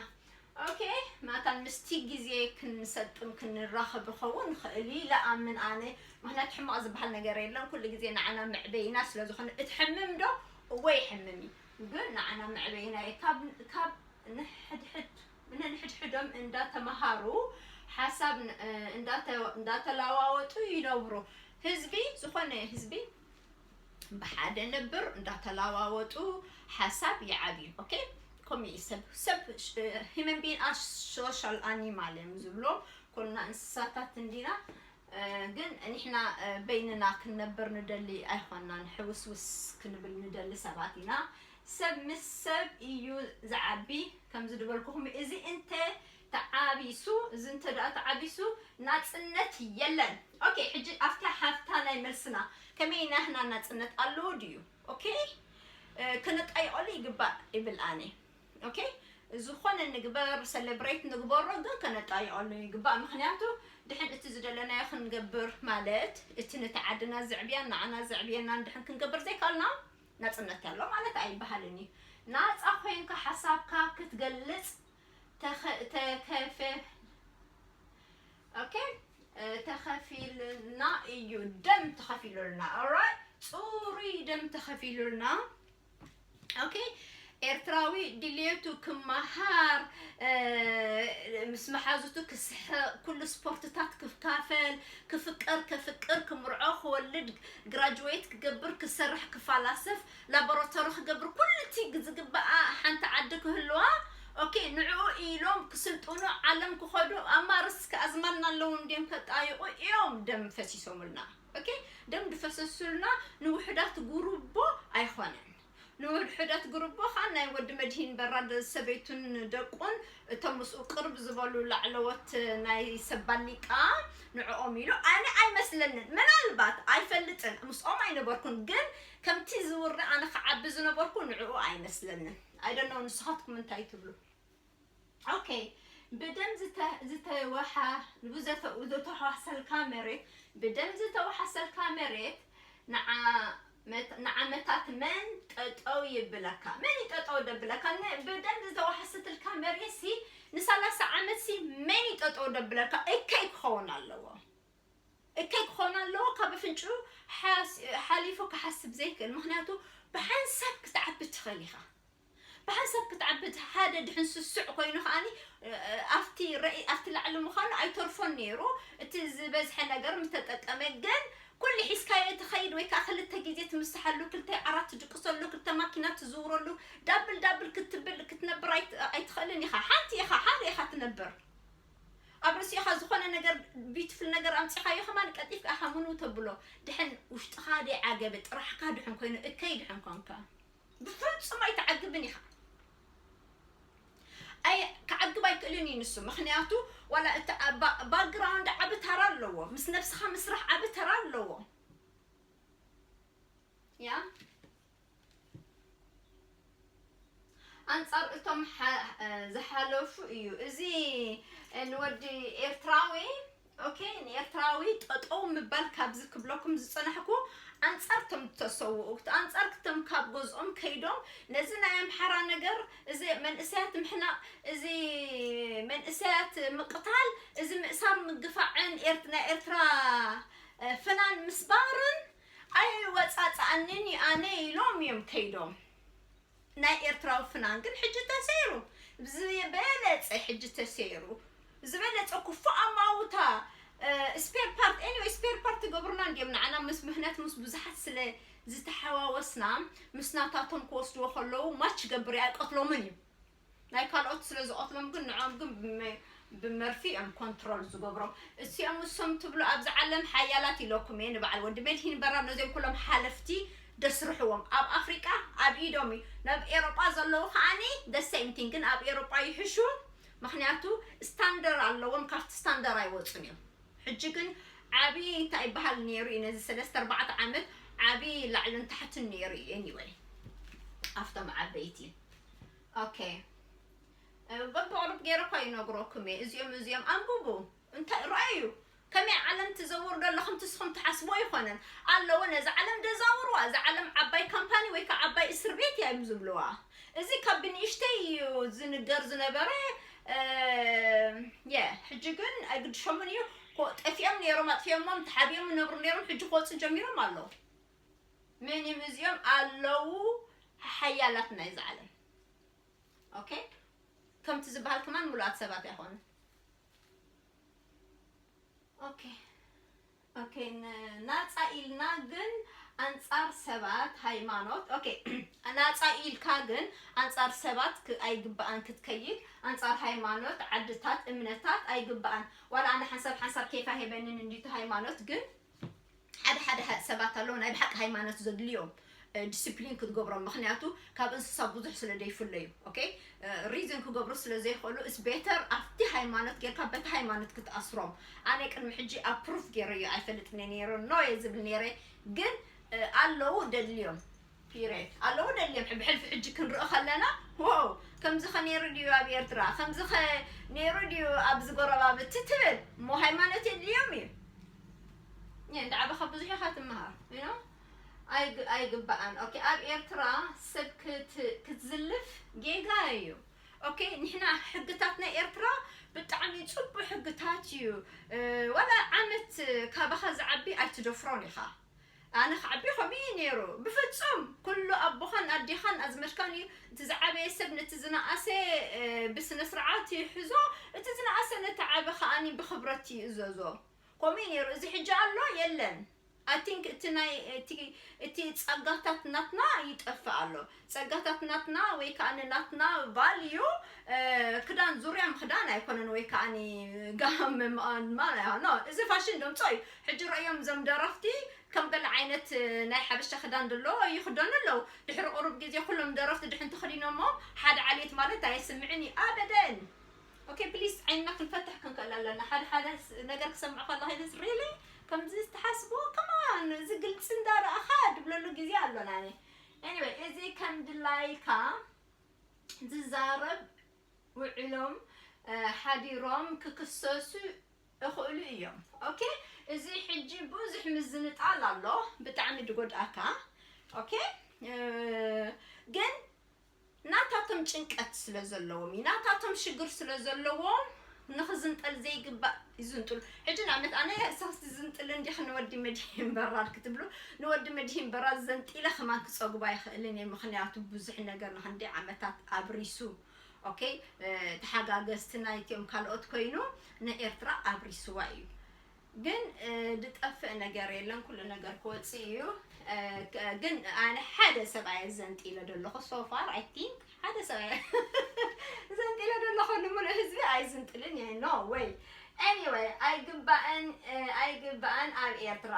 ኦኬ፣ ማታን ምስቲ ግዜ ክንሰጥም ክንራኸብ ኸውን ንኽእል እዩ ኢለ ኣምን ኣነ። ምኽንያቱ ሕማቕ ዝበሃል ነገር የለን። ኩሉ ግዜ ንዓና መዕበይና ስለ ዝኾነ፣ እቲ ሕምም ዶ? እወ ይሕምም እዩ። ግን ንዓና መዕበይና እዩ። ካብ፣ ካብ ንሕድሕድ፣ ነንሕድሕዶም እንዳተመሃሩ፣ ሓሳብ ን-፣ እንዳተ-፣ እንዳተለዋወጡ ይነብሩ። ህዝቢ፣ ዝኾነ ህዝቢ ብሓደ ነብር እንዳተለዋወጡ ሓሳብ ይዓብዩ። ኦኬ፣ ከምኡ እዩ ሰብ። ሰብ፣ human being are social animal እዮም ዝብሎም። ኩልና እንስሳታት እንዲና። እ፣ ግን ንሕና፣ እ፣ በይንና ክንነብር ንደሊ ኣይኮናን፣ ሕውስውስ ክንብል ንደሊ ሰባት ኢና። ሰብ ምስ ሰብ እዩ ዝዓቢ። ከምዚ ዝበልኩኹም፣ እዚ እንተ ተዓቢሱ፣ እዚ እንተ ደኣ ተዓቢሱ፣ ናጽነት የለን። ኦኬ፣ ሕጂ ኣብታ ሃፍታ ናይ መልስና፣ ከመይ ናህና ናጽነት ኣለዎ ድዩ? ኦኬ፣ እ፣ ከነጣይቐሉ ይግባእ ይብል ኣነ። ኦኬ፣ ዝኾነ ንግበር፣ ሰለብሬት ንግበሮ፣ ግን ከነጣይቐሉ ይግባእ። ምኽንያቱ ድሕን እቲ ዝደለናዮ ክንገብር ማለት፣ እቲ ነቲ ዓድና ዘዕብያን ንዓና ዘዕብየናን ድሕን ክንገብር ዘይከኣልና፣ ናጽነት ኣሎ ማለት ኣይበሃልን እዩ። ናጻ ኮይንካ ሓሳብካ ክትገልጽ ተኸ-፣ ተከፈ-፣ ኦኬ፣ እ፣ ተኸፊልና እዩ። ደም ተኸፊሉልና። ኦራይት፣ ጽሩይ ደም ተኸፊሉልና። ኦኬ፣ ኤርትራዊ ድልየቱ ክመሃር፣ እ፣ ምስ መሓዙቱ ክስሕቕ፣ ኩሉ ስፖርትታት ክካፈል፣ ክፍቀር፣ ከፍቅር፣ ክምርዖ፣ ክወልድ፣ ግራጅዌት ክገብር፣ ክሰርሕ፣ ክፈላሰፍ፣ ላቦራቶሪ ክገብር፣ ኩሉ እቲ ዝግበኣ ሓንቲ ዓዲ ክህልዋ። ኦኬ፣ ንዕኡ ኢሎም ክስልጥኑ፣ ዓለም ክኸዱ፣ ኣማርስ ከኣዝማና ኣለዉ እንድዮም ከጣይቑ እዮም ደም ፈሲሶምልና። ኦኬ፣ ደም ድፈሰሱልና ንውሕዳት ጉሩቦ ኣይኾነን። ንውሕዳት ጉሩቦ ኸኣ ናይ ወዲ መድሂን በራድ ሰበይቱን ደቁን፣ እቶም ምስኡ ቅርብ ዝበሉ ላዕለዎት ናይ ሰብ ባሊቃ ንዕኦም ኢሉ። ኣነ ኣይመስለንን፣ ምናልባት ኣይፈልጥን፣ ምስኦም ኣይነበርኩን፣ ግን ከምቲ ዝውረ ኣነ ክዓቢ ዝነበርኩ ንዕኡ ኣይመስለንን። I don't know፣ ንስኻትኩም እንታይ ትብሉ? ኦኬ፣ ብደም ዝተ-፣ ዝተወሓ-፣ ብዘተ-፣ ዝተዋሰልካ መሬት፣ ብደም ዝተዋሓሰልካ መሬት ንዓ-፣ መት-፣ ንዓመታት መን ጠጠው ይብለካ? መን እዩ ጠጠው ደብለካ? ን-፣ ብደም ዝተዋሓሰትልካ መሬት ሲ ንሰላሳ ዓመት ሲ መን እዩ ጠጠው ደብለካ? እከይ ክኸውን ኣለዎ። እከይ ክኾን ኣለዎ፣ ካብ ኣፍንጭኡ ሓስ-፣ ሓሊፉ ክሓስብ ዘይክእል። ምኽንያቱ ብሓንሳብ ክትዓቢ ትኽእል ኢኻ። ብሓንሳብ ክትዓቢ፣ ሓደ ድሕን ስሱዕ ኮይኑ ከኣኒ፣ እ፣ ኣብቲ ረኢ-፣ ኣብቲ ላዕሊ ምዃኑ ኣይተርፎን ነይሩ። እቲ ዝበዝሐ ነገር ምስ ተጠቀመ ግን ኩሉ ሒዝካዮ ትኸይድ ወይ ከዓ ክልተ ግዜ ትምስሓሉ፣ ክልተ ዓራት ትድቅሰሉ፣ ክልተ ማኪና ትዝውረሉ፣ ዳብል ዳብል ክትብል፣ ክትነብር ኣይት-፣ ኣይትኽእልን ኢኻ። ሓንቲ ኢኻ፣ ሓደ ኢኻ ትነብር። ኣብ ርእሲኻ ዝኾነ ነገር፣ ቢዩቲፉል ነገር ኣምጺኻዮ ከማን ቀልጢፍካ ኢኻ ምኑ ተብሎ። ድሕን ውሽጥኻ ደይዓገበ፣ ጥራሕካ ድሕን ኮይኑ፣ እከይ ድሕን ኮንካ፣ ብፍጹም ኣይትዓግብን ኢኻ። ኣይ፣ ክዓግብ ኣይክእልን እዩ ንሱ። ምኽንያቱ ዋላ እቲ ባ-፣ ባክግራውንድ ዓቢ ተራ ኣለዎ። ምስ ነብስኻ ምስራሕ ዓቢ ተራ ኣለዎ። ያ፣ ኣንጻር እቶም ሓ-፣ እ፣ ዝሓለፉ እዩ። እዚ፣ እ፣ ንወዲ ኤርትራዊ፣ ኦኬ፣ ንኤርትራዊ ጠጠው ምባል ካብዚ ክብለኩም ዝጸናሕኩ፣ ኣንጻር እቶም ዝተሰውኡ፣ ኣንጻር እቶም ካብ ገዝኦም ከይዶም ነዚ ናይ ኣምሓራ ነገር፣ እዚ መንእሰያት ምሕናቕ፣ እዚ መንእሰያት ምቕታል፣ እዚ ምእሳር ምግፋዕን ኤርት-፣ ናይ ኤርትራ፣ እ፣ ፍናን ምስባርን ኣይወጻጽኣንን እዩ ኣነ ኢሎም እዮም ከይዶም። ናይ ኤርትራዊ ፍናን ግን ሕጂ ተሰይሩ፣ ዝበለጸ ሕጂ ተሰይሩ፣ ዝበለጸ ክፉእ ኣማውታ፣ እ፣ ስፔር ፓርት፣ ኤኒዌይ፣ ስፔር ፓርት ትገብሩና እንድዮም ንዓና፣ ምስ፣ ምኽንያቱ ምስ ብዙሓት ስለ ዝተሓዋወስና፣ ምስ ናታቶም ክወስድዎ ከለዉ ማች ይገብር እዩ፣ ኣይቀትሎምን እዩ። ናይ ካልኦት ስለ ዝቐትሎም ግን ንዖም ግን ብመ-፣ ብመርፊ እዮም ኮንትሮል ዝገብሮም። እሲኦም እሶም ትብሉ ኣብዚ ዓለም ሓያላት ኢለኩም እየ፣ ንበዓል ወዲ መድሂን በራድ ነዚኦም ኩሎም ሓለፍቲ ደስርሕዎም። ኣብ ኣፍሪቃ ኣብ ኢዶም እዩ። ናብ ኤሮጳ ዘለዉ ከዓኒ the same thing፣ ግን ኣብ ኤሮጳ ይሕሹ። ምኽንያቱ ስታንደር ኣለዎም፣ ካብቲ ስታንደር ኣይወጹን እዮም። ሕጂ ግን ዓቢ እንታይ ይበሃል ነይሩ እዩ፣ ነዚ ሰለስተ ኣርባዕተ ዓመት ዓቢ ላዕልን ታሕትን ነይሩ እዩ። ኤኒወይ፣ ኣብቶም ዓበይቲ። ኦኬ። እ፣ በብቕሩብ ገይረ እኳ ይነግረኩም እየ። እዚኦም፣ እዚኦም ኣንብቡ። እንታይ፣ ረኣዩ። ከመይ ዓለም ትዘውር ዶ ኣለኹም ትስኹም ትሓስቦ ኣይኮነን። ኣለዎ፣ ነዛ ዓለም ደዛውርዋ። እዛ ዓለም ዓባይ ካምፓኒ ወይ ከዓ ዓባይ እስር ቤት እያ እዮም ዝብልዋ። እዚ ካብ ብንእሽተይ እዩ ዝንገር ዝነበረ። የ ሕጂ ግን ኣይግድሾምን እዩ። ኮ- ጠፊኦም ነይሮም፣ ኣጥፊኦሞም፣ ተሓቢኦም ይነብሩ ነይሮም። ሕጂ ክወፁ ጀሚሮም ኣለዉ። ምን እዚኦም ኣለዉ ሓያላት ናይዚ ዓለም። ኦኬ፣ ከምቲ ዝበሃል ከማን ምሉኣት ሰባት ኣይኮኑን። ኦኬ፣ ኦኬ፣ ን- ናጻ ኢልና ግን ኣንጻር ሰባት፣ ሃይማኖት። ኦኬ፣ ናጻ ኢልካ ግን ኣንጻር ሰባት ክ- ኣይግባኣን ክትከይድ፣ ኣንጻር ሃይማኖት፣ ዓድታት፣ እምነታት ኣይግባኣን። ዋላ ኣነ ሓንሳብ ሓንሳብ ኬፋ ሄበንን እንዲቱ ሃይማኖት፣ ግን ሓደ ሓደ ሃ- ሰባት ኣለዉ ናይ ብሓቂ ሃይማኖት ዘድልዮም፣ እ፣ ዲስፕሊን ክትገብሮም፣ ምክንያቱ ካብ እንስሳ ብዙሕ ስለ ዘይፍለዩ። ኦኬ፣ እ፣ ሪዝን ክገብሩ ስለ ዘይኽእሉ፣ እስ ቤተር ኣብቲ ሃይማኖት ጌርካ በቲ ሃይማኖት ክትኣስሮም። ኣነ ቅድሚ ሕጂ ኣፕሩፍ ገይረዮ ኣይፈልጥን እየ ነይረ፣ ኖ እየ ዝብል ነይረ። ግን እ፣ ኣለዉ ደድልዮም፣ ፒሬድ ኣለዉ ደድልዮም። ብሕልፊ ሕጂ ክንርኢ ከለና፣ ዋው፣ ከምዚ ኸ ነይሩ ድዩ ኣብ ኤርትራ፣ ከምዚ ኸ ነይሩ ድዩ ኣብዚ ጎረባብቲ ትብል እሞ፣ ሃይማኖት የድልዮም እዩ። እንዳ ዓበኻ ብዙሕ ኢኻ ትመሃር። You know? ኣይግ- ኣይግባኣን። ኦኬ፣ ኣብ ኤርትራ ሰብ ክት- ክትዝልፍ ጌጋ እዩ። ኦኬ፣ ንሕና ሕግታት ናይ ኤርትራ ብጣዕሚ ጽቡቅ ሕግታት እዩ። እ፣ ዋላ ዓመት ካባኻ ዝዓቢ ኣይትደፍሮን ኢኻ። ኣነ ክዓቢ ከምኡ እዩ ነይሩ። ብፍጹም ኩሉ ኣቦኻን ኣዴኻን ኣዝመድካን እዩ። እቲ ዝዓበየ ሰብ ነቲ ዝነኣሰ፣ እ፣ ብስነ ስርዓት ይሕዞ፣ እቲ ዝነኣሰ ነቲ ዓቢ ከኣኒ ብኽብረት ይእዘዞ። ከምኡ እዩ ነይሩ። እዚ ሕጂ ኣሎ የለን። I think እቲ ናይ፣ እቲ፣ እቲ ጸጋታት ናትና ይጠፍእ ኣሎ። ጸጋታት ናትና ወይ ከኣ ናትና ቫልዩ፣ እ፣ ክዳን ዙርያ ምኽዳን ኣይኮነን ወይ ከኣ ጋም ምኣን ማለት ነው። እዚ ፋሽን ደምጾ እዩ። ሕጂ ረእዮም እዞም ደረፍቲ ከም ገለ ዓይነት፣ እ፣ ናይ ሓበሻ ክዳን ደሎ ይኽደኑ ኣለዉ። ድሕሪ ቁሩብ ግዜ ኩሎም ደረፍቲ ድሕን ተኸዲኖሞ ሓደ ዓሌት ማለት ኣይስምዕን እዩ ኣበደን። ኦኬ፣ ፕሊስ ዓይንና ክንፈትሕ ክንክእል ኣለና። ሓደ ሓደ ስ- ነገር ክሰምዕ ከለኺ ኢልስ ሪሊ ከምዚ ዝተሓስቦ ከማን እዚ ግልፂ እንዳረኣኻ ድብለሉ ግዜ ኣሎና። ኣነ ኤኒወይ፣ እዚ ከም ድላይካ ዝዛረብ ውዕሎም፣ እ፣ ሓዲሮም ክክሰሱ እኽእሉ እዮም። ኦኬ፣ እዚ ሕጂ ብዙሕ ምዝንጣል ኣሎ፣ ብጣዕሚ ድጎድኣካ። ኦኬ፣ እ፣ ግን ናታቶም ጭንቀት ስለ ዘለዎም እዩ፣ ናታቶም ሽግር ስለ ዘለዎም ንኽዝንጠል ዘይግባእ ይዝንጥሉ። ሕጂ ንኣብነት ኣነ እሳስ ዝንጥል እንዲኽ ንወዲ መድሂን በራድ ክትብሉ፣ ንወዲ መድሂን በራድ ዘንጢለ ከማን ክጸጉባ ይኽእልን እየ፣ ምኽንያቱ ብዙሕ ነገር ንክንደይ ዓመታት ኣብሪሱ። ኦኬ፣ እ፣ ተሓጋገዝቲ ናይቲኦም ካልኦት ኮይኑ ንኤርትራ ኣብሪስዋ እዩ። ግን፣ እ፣ ዝጠፍእ ነገር የለን፣ ኩሉ ነገር ክወጽእ እዩ። እ፣ ክ- ግን ኣነ ሓደ ሰብ ኣየ ዘንጢለ ደለኹ፣ so far I think ሓደ ሰብ ኣየ ዘንጢለ ደለኹ፣ ንምሉእ ህዝቢ ኣይዝንጥልን እየ፣ no way። Anyway፣ ኣይግባእን፣ እ፣ ኣይግባእን ኣብ ኤርትራ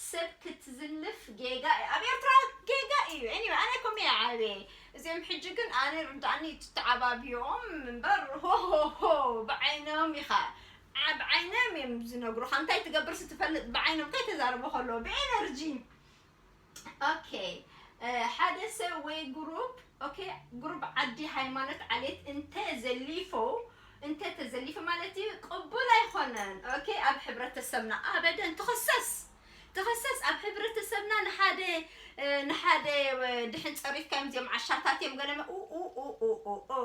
ሰብ ክትዝልፍ ጌጋ እዩ። ኣብ ኤርትራ ጌጋ እዩ። Anyway፣ ኣነ ከምኡ እየ ዓብየ። እዚኦም ሕጂ ግን ኣነ ርዳእኒ ትተዓባብዮም እምበር፣ ሆ፣ ሆ፣ ሆ፣ ብዓይኖም ኢኻ። ዓ- ብዓይኖም እዮም ዝነግሩኻ። እንታይ ትገብር ስትፈልጥ ብዓይኖም እንታይ ተዛርቦ ከለዎ ብኤነርጂ። ኦኬ፣ እ፣ ሓደ ሰብ ወይ ግሩፕ፣ ኦኬ፣ ግሩፕ ዓዲ ሃይማኖት ዓሌት እንተ ዘሊፎ፣ እንተ ተዘሊፈ ማለት እዩ፣ ቅቡል ኣይኮነን። ኦኬ፣ ኣብ ሕብረተሰብና ኣበደን ትኽሰስ፣ ትኽሰስ። ኣብ ሕብረተሰብና ንሓደ፣ እ፣ ንሓደ፣ እ፣ ድሕን ጸሪፍካዮም እዚኦም ዓሻታት እዮም ገለ መ- ኡ፣ ኡ፣ ኡ፣ ኡ፣ ኡ፣ ኡ፣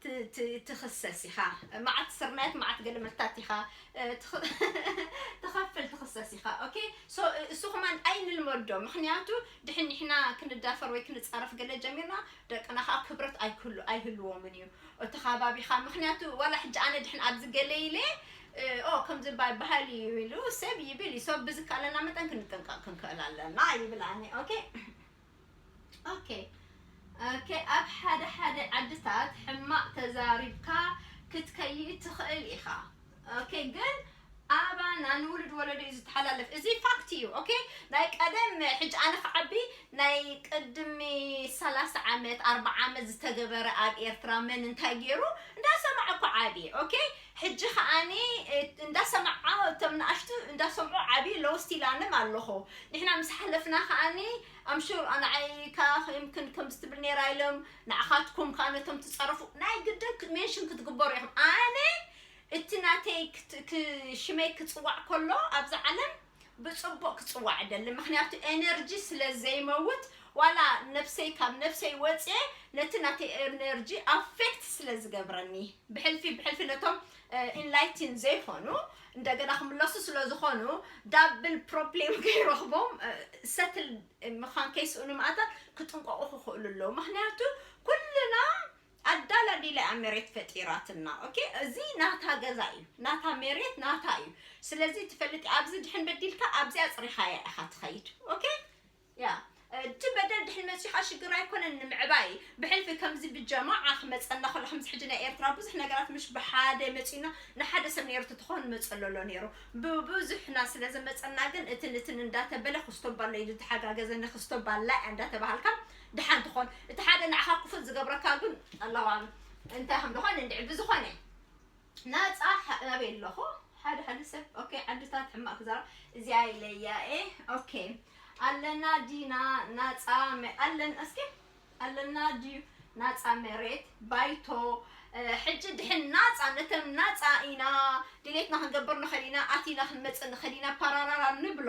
ት- ት- ትኽሰስ ኢኻ። መዓት ስርናየት፣ መዓት ገለመልታት ኢኻ፣ እ፣ ትኽ- ትኸፍል፣ ትኽሰስ ኢኻ። ኦኬ፣ so፣ እ፣ እሱ ከማን ኣይንልመዶ። ምኽንያቱ ድሕን ንሕና ክንዳፈር ወይ ክንጻረፍ ገለ ጀሚርና፣ ደቅና ኸኣ ክብረት ኣይክህሉ- ኣይህልዎምን እዩ እቲ ከባቢኻ። ምኽንያቱ ዋላ ሕጂ ኣነ ድሕን ኣብዚ ገለ ኢለ፣ እ፣ ኦ፣ ከምዚ ባይ ባህሊ እዩ ኢሉ ሰብ ይብል እዩ። ሰብ ብዝከኣለና መጠን ክንጥንቀቕ ክንክእል ኣለና ይብል ኣነ። ኦኬ፣ ኦኬ፣ ኦኬ፣ ኣብ ሓደ ሓደ ዓድታት ሕማቕ ተዛሪብካ ክትከይድ ትኽእል ኢኻ። ኦኬ፣ ግን ኣባና ንውሉድ ወለዶ እዩ ዝተሓላለፍ። እዚ ፋክት እዩ። ኦኬ፣ ናይ ቀደም ሕጂ ኣነ ክዓቢ ናይ ቅድሚ ሰላሳ ዓመት፣ ኣርባዓ ዓመት ዝተገበረ ኣብ ኤርትራ መን እንታይ ገይሩ እንዳሰማዕ እኮ ዓቢ። ኦኬ፣ ሕጂ ከኣኒ፣ እ፣ እንዳሰማዓ እቶም ንኣሽቱ እንዳሰምዑ ዓቢ ኣለዉ፣ ስቲል ኣነ ኣለኹ። ንሕና ምስ ሓለፍና ከኣኒ ኣምሹር ኣንዓይ ከኣ ይምክን ከምዚ ትብል ነይራ ኢሎም ንዓኻትኩም ከኣ ነቶም ትጸርፉ ናይ ግድን ክ- ሜንሽን ክትግበሩ ኢኹም። ኣነ እቲ ናተይ ክት- ክ- ሽመይ ክጽዋዕ ከሎ ኣብዛ ዓለም ብጽቡቕ ክጽዋዕ እደሊ፣ ምኽንያቱ ኤነርጂ ስለ ዘይመውት ዋላ ነብሰይ ካብ ነብሰይ ወፅየ ነቲ ናተይ ኤነርጂ ኣፌክት ስለ ዝገብረኒ ብሕልፊ ብሕልፊ ነቶም ኢንላይቲን ዘይኮኑ እንደገና ክምለሱ ስለ ዝኾኑ ዳብል ፕሮብሌም ከይረኽቦም ሰትል ምዃን ከይስእኑ ማእታ ክጥንቀቑ ክኽእሉ ኣለዉ። ምክንያቱ ኩልና ኣዳላዲላ እያ መሬት ፈጢራትና። ኦኬ፣ እዚ ናታ ገዛ እዩ፣ ናታ መሬት ናታ እዩ። ስለዚ ትፈልጥ ኣብዚ ድሕን በዲልካ ኣብዚ ኣፅሪኻያ ኢኻ ትኸይድ። ኦኬ፣ ያ እቲ በደል ድሕን መፂኻ ሽግር ኣይኮነን ንምዕባይ። ብሕልፊ ከምዚ ብጀማዓ ክመፀና ከሎ ከምዚ ሕጂ ናይ ኤርትራ ብዙሕ ነገራት ምሽ ብሓደ መፂና ንሓደ ሰብ ነይሩ ትኾን መፀሎ ኣሎ ነይሩ። ብብዙሕና ስለ ዘመፀና ግን እትን እትን እንዳተበለ ክስቶባሎ ኢሉ ተሓጋገዘኒ ክስቶባላ እንዳተባሃልካ ድሓን ትኾን። እቲ ሓደ ንዓኻ ክፉት ዝገብረካ ግን ኣላሁ ኣለም እንታይ ከም ዝኾነ እንድዒ። ብዝኾነ ናፃ ሓ- ናበይ ኣለኹ? ሓደ ሓደ ሰብ ኦኬ፣ ዓድታት ሕማቅ ክዛረብ እዚኣ ኢለያ። ኤ ኦኬ፣ ኣለና ዲና ናፃ መ- ኣለን እስኪ ኣለና ድዩ ናፃ መሬት ባይቶ? ሕጂ ድሕን ናፃ ነተን ናፃ ኢና ድሌትና ክንገብር ንኽእል ኢና፣ ኣቲና ክንመፅእ ንኽእል ኢና ፓራራራ ንብሎ።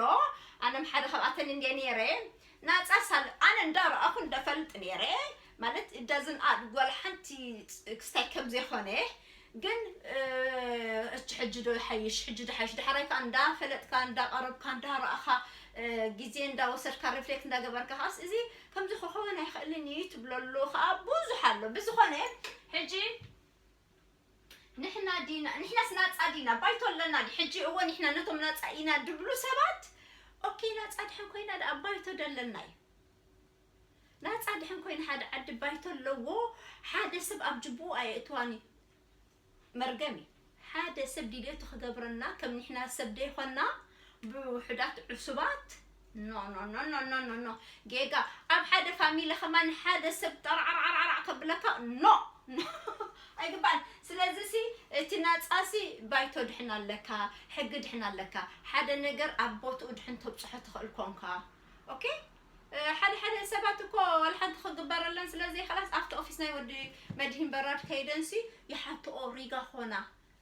ኣነ ሓደ ካብኣተን እንደ ነይረ ናፃ ሳል ኣነ እንዳረኣኹ እንደፈልጥ ነይረ። ማለት እዳዝን ኣድ ጓል ሓንቲ ክስታይ ከም ዘይኮነ ግን እቲ ሕጂ ዶ ይሓይሽ ሕጂ ዶ ይሓይሽ ድሓራይ ከዓ እንዳፈለጥካ እንዳቀረብካ እንዳረኣኻ ግዜ እንዳወሰድካ ሪፍሌክት እንዳገበርካ ከዓስ እዚ ከምዚ ክኸውን ኣይኽእልን እዩ ትብለሉ ከዓ ብዙሕ ኣሎ። ብዝኾነ ሕጂ ንሕና ዲና ንሕናስ ናፃ ዲና ባይቶ ኣለና ዲ ሕጂ እወ ንሕና ነቶም ናፃ ኢና ድብሉ ሰባት ኦኬ ናፃ ድሕን ኮይና ደኣ ባይቶ ደለና እዩ። ናፃ ድሕን ኮይና ሓደ ዓዲ ባይቶ ኣለዎ ሓደ ሰብ ኣብ ጅቡኡ ኣየእትዋን እዩ። መርገም እዩ። ሓደ ሰብ ድልየቱ ክገብረና ከም ንሕና ሰብ ደይኮና ብውሑዳት ዕሱባት ኖ ኖ ኖ ኖ ኖ ኖ ኖ ጌጋ ኣብ ሓደ ፋሚሊ ከማን ሓደ ሰብ ጠራዕራዕራዕ ከብለካ ኖ ኖ ኣይግባን። ስለዚ ሲ እቲ ናፃ ሲ ባይቶ ድሕን ኣለካ ሕጊ ድሕን ኣለካ ሓደ ነገር ኣብ ቦትኡ ድሕን ተብፅሖ ትኽእል ኮንካ ኦኬ። ሓደ ሓደ ሰባት እኮ ዋላ ሓንቲ ክግበረለን ስለ ዘይክእላስ ኣብቲ ኦፊስ ናይ ወዲ መድሂን በራድ ከይደንሲ ይሓትኦ ሪጋ ኾና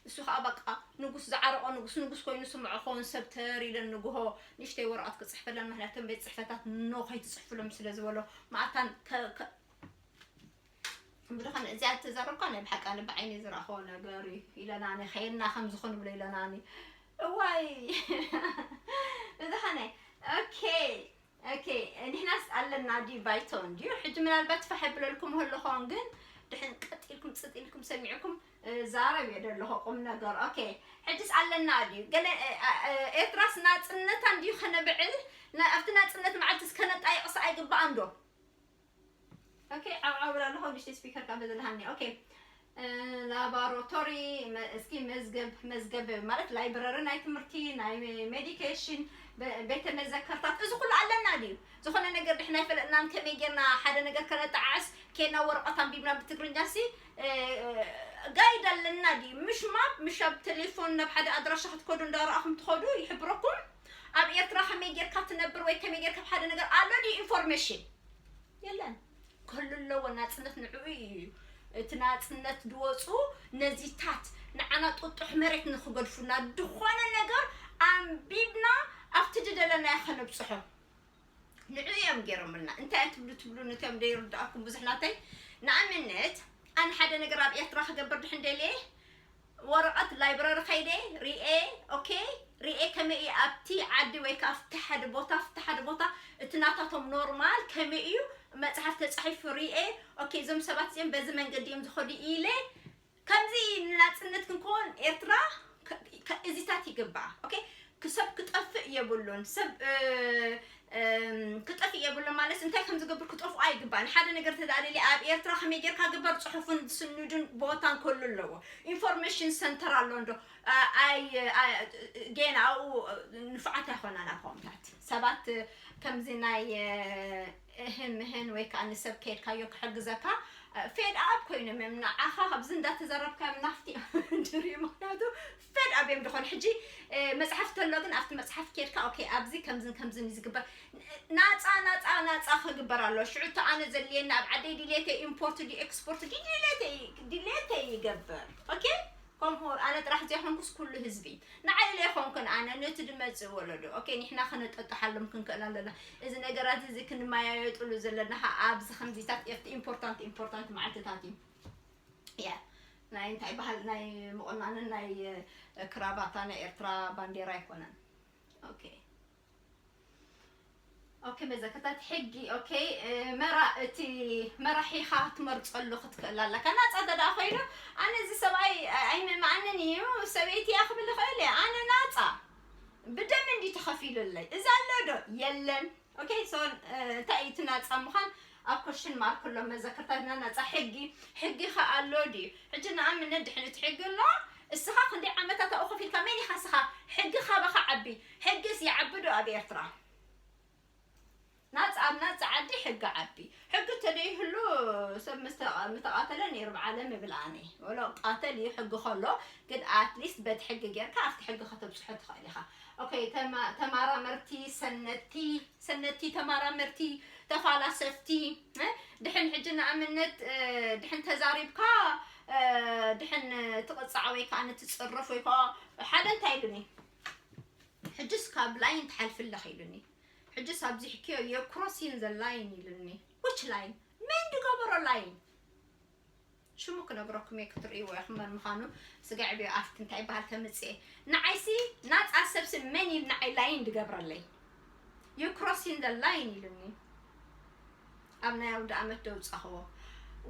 እሱ ከዓ በቃ ንጉስ ዝዓረቆ ንጉስ ንጉስ ኮይኑ ስምዖ ኾን ሰብ ተር ኢለን ንግሆ ንእሽተይ ወረቐት ክፅሕፈለን ምክንያቶም ቤት ፅሕፈታት ኖ ከይትፅሕፍሎም ስለ ዝበሎ ማእታን ብድኸን እዚኣ ተዛረብካ ናይ ብሓቂ ኣነ ብዓይኒ ዝረእኸዎ ነገር እዩ ኢለናኒ ከየና ከም ዝኾኑ ብሎ ኢለናኒ እዋይ ብዝኸነ ኦኬ ኦኬ ንሕናስ ኣለና ድዩ ባይቶ እንድዩ ሕጂ ምናልባት ፋሕ የብለልኩም ህልኾን ግን ድሕን ቀጥ ኢልኩም ፅጥ ኢልኩም ሰሚዕኩም ዛረብ እየ ደለኹ ቁም ነገር ኦኬ ሕጅስ ኣለና ድዩ ገለ ኤርትራስ ናፅነታ እንድዩ ከነብዕል ኣብቲ ናፅነት መዓልትስ ከነጣይቕስ ኣይግባኣን ዶ ኦኬ ዓብዓብል ኣለኹ ንሽቲ ስፒከር ካብ ዘለሃኒ ኦኬ ላቦራቶሪ እስኪ መዝገብ መዝገብ ማለት ላይብረሪ ናይ ትምህርቲ ናይ ሜዲኬሽን ቤተ መዘከርታት እዚ ኩሉ ኣለና ድዩ ዝኾነ ነገር ድሕና ይፈለጥናን ከመይ ጌርና ሓደ ነገር ከነጠዓዕስ ኬና ወረቐት ኣንቢብና ብትግርኛ ሲ ጋይድ ኣለና ድዩ ምሽ ማፕ ምሽ ኣብ ቴሌፎን ናብ ሓደ ኣድራሻ ክትከዱ እንዳረኣኹም ትኸዱ ይሕብረኩም ኣብ ኤርትራ ከመይ ጌርካ ትነብር ወይ ከመይ ጌርካ ሓደ ነገር ኣሎ ድዩ ኢንፎርሜሽን የለን ክህሉ ኣለዎ ናፅነት ንዕኡ እዩ እቲ ናፅነት ድወፁ ነዚታት ንዓና ጥጡሕ መሬት ንክገድፉና ድኾነ ነገር ኣንቢብና ኣብቲ ድደለናዮ ከነብፅሖ ንዑ እዮም ገይሮምልና እንታይ ትብሉ ትብሉ ነቶም ዘይርድኣኩም ብዙሕ ናተይ ንኣብነት ኣነ ሓደ ነገር ኣብ ኤርትራ ክገብር ድሕን ደልየ ወረቐት ላይብረሪ ከይደ ሪኤ ኦኬ ሪኤ ከመይ እዩ ኣብቲ ዓዲ ወይ ከዓ ኣብቲ ሓደ ቦታ ኣብቲ ሓደ ቦታ እቲ ናታቶም ኖርማል ከመይ እዩ መፅሓፍ ተፃሒፉ ሪኤ ኦኬ እዞም ሰባት እዚኦም በዚ መንገዲ እዮም ዝኸዱ ኢለ ከምዚ ንናፅነት ክንከውን ኤርትራ እዚታት ይግባኣ ኦኬ ክሰብ ክጠፍእ የብሉን ሰብ ክጠፍእ የብሉን ማለት እንታይ ከም ዝገብር ክጠፍኡ ኣይግባን ሓደ ነገር ተዳልየ ኣብ ኤርትራ ከመይ ጌርካ ግበር ፅሑፍን ስኑድን ቦታን ክህሉ ኣለዎ ኢንፎርሜሽን ሰንተር ኣሎ እንዶ ኣይ ጌና ኣብኡ ንፉዓት ኣይኮናን ኣብ ከምታት ሰባት ከምዚ ናይ እህን ምህን ወይ ከዓ ንሰብ ከይድካዮ ክሕግዘካ ፌድ ኣፕ ኮይኖም እዮም ንዓኻ ካብዚ እንዳተዘረብካዮም ናፍቲ ድሪ ምክንያቱ ፌድ ኣፕ እዮም ድኾን ሕጂ መፅሓፍ ተሎ ግን ኣብቲ መፅሓፍ ከይድካ ኦኬ ኣብዚ ከምዝን ከምዝን እዩ ዝግበር ናፃ ናፃ ናፃ ክግበር ኣሎ ሽዑ እቲ ኣነ ዘድልየኒ ኣብ ዓደይ ድሌተይ ኢምፖርት ድዩ ኤክስፖርት ድዩ ድሌተይ ድሌተይ ይገብር ኦኬ ከምኡ ኣነ ጥራሕ ዘይኮንኩስ ኩሉ ህዝቢ ንዓይ ዘይኮንኩን ኣነ ነቲ ድመጽእ ወለዶ ኦኬ ንሕና ክነጠጥሓሎም ክንክእል ኣለና። እዚ ነገራት እዚ ክንመያየጥሉ ዘለና ኣብዚ ከምዚታት ኤፍቲ ኢምፖርታንት ኢምፖርታንት መዓልትታት እዩ። ያ ናይ እንታይ ባህል ናይ ምቑናንን ናይ ክራባታ ናይ ኤርትራ ባንዴራ ኣይኮነን። ኦኬ ኦኬ መዘከታት ሕጊ ኦኬ መራ እቲ መራሒኻ ትመርጸሉ ክትክእል ኣለካ። ናጻ እንተ ደኣ ኮይኑ ኣነ እዚ ሰብኣይ ኣይምእመኣንን እዩ ሰበይቲ እያ ክብል ይኽእል እየ። ኣነ ናጻ ብደም እንዲ ተኸፊሉለይ እዚ ኣሎ ዶ የለን። ኦኬ ሶ እንታይ እዩ እቲ ናጻ ምዃን ኣብ ኮሽን ማርክ ኣሎ። መዘከርታትና ናጻ ሕጊ ሕጊ ኸ ኣሎ ድዩ? ሕጂ ንኣብነት ድሕን እቲ ሕጊ ኣሎ እስኻ ክንደይ ዓመታት ኣብኡ ከፊልካ መን ኢኻ እስኻ ሕጊ ካባኻ ዓቢ ሕግስ ይዓቢ ዶ ኣብ ኤርትራ? ናጽ ኣብ ናጽ ዓዲ ሕጊ ዓቢ ሕጊ ተደይህሉ ሰብ ምስተቐ- ምተቓተለ ነይሩ ብዓለም እብል ኣነ ወሎ ቃተል እዩ ሕጊ ከሎ ግን ኣትሊስት በቲ ሕጊ ጌርካ ኣብቲ ሕጊ ከተብጽሖ ትኽእል ኢኻ። ኦኬ ተማ- ተማራመርቲ ሰነቲ ሰነቲ ተማራመርቲ ተፋላሰፍቲ እ፣ ድሕን ሕጂ ንኣብነት እ፣ ድሕን ተዛሪብካ እ፣ ድሕን ትቕጻዕ ወይ ከዓ ንትጽርፍ ወይ ከዓ ሓደ እንታይ ኢሉኒ ሕጅስ ካብ ላይን ትሓልፊ ኣለኺ ኢሉኒ። ሕጅስ ኣብዚሕክዮ የክሮሲን ዘ ላይን ኢሉኒ። ዊች ላይን መን ድገበሮ ላይን ሽሙ ክነግረኩም እየ ክትርእይዎ ኢኹም መን ምዃኑ። ስጋዕ ብዮ ኣብቲ እንታይ ይበሃል ተምፅኤ ንዓይሲ ናፃ ሰብሲ መን ኢሉ ንዓይ ላይን ድገብረለይ የክሮሲን ዘ ላይን ኢሉኒ። ኣብ ናይ ኣውደ ኣመት ደውፃኽዎ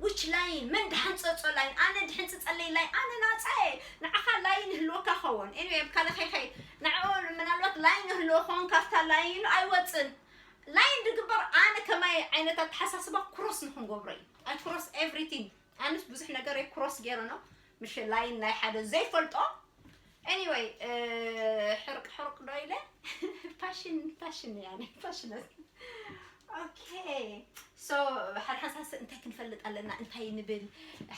ዊች ላይን መን ድሓንፀፆ ላይን ኣነ ድሕንፅፀለይ ላይን ኣነ ናፃ እየ። ንዓኻ ላይን ህልወካ ኸውን ኤኒወይ ኣብ ካልኸይኸይ ንዕኡ ምናልባት ላይን ህልዎ ኸውን ካብታ ላይኑ ኣይወፅን። ላይን ድግበር ኣነ ከማይ ዓይነት ኣተሓሳስባ ክሮስ ንክንገብሮ እዩ። I cross everything ኣንስ ብዙሕ ነገር እየ ክሮስ ገይረ ነው ምሽ ላይን ናይ ሓደ ዘይፈልጦ ኤኒወይ ሕርቅ ሕርቅ ዶ ኢለ ፋሽን ፋሽን ያኔ ፋሽን ኦኬ ሶ ሓደ ሓንሳስ እንታይ ክንፈልጥ ኣለና እንታይ ንብል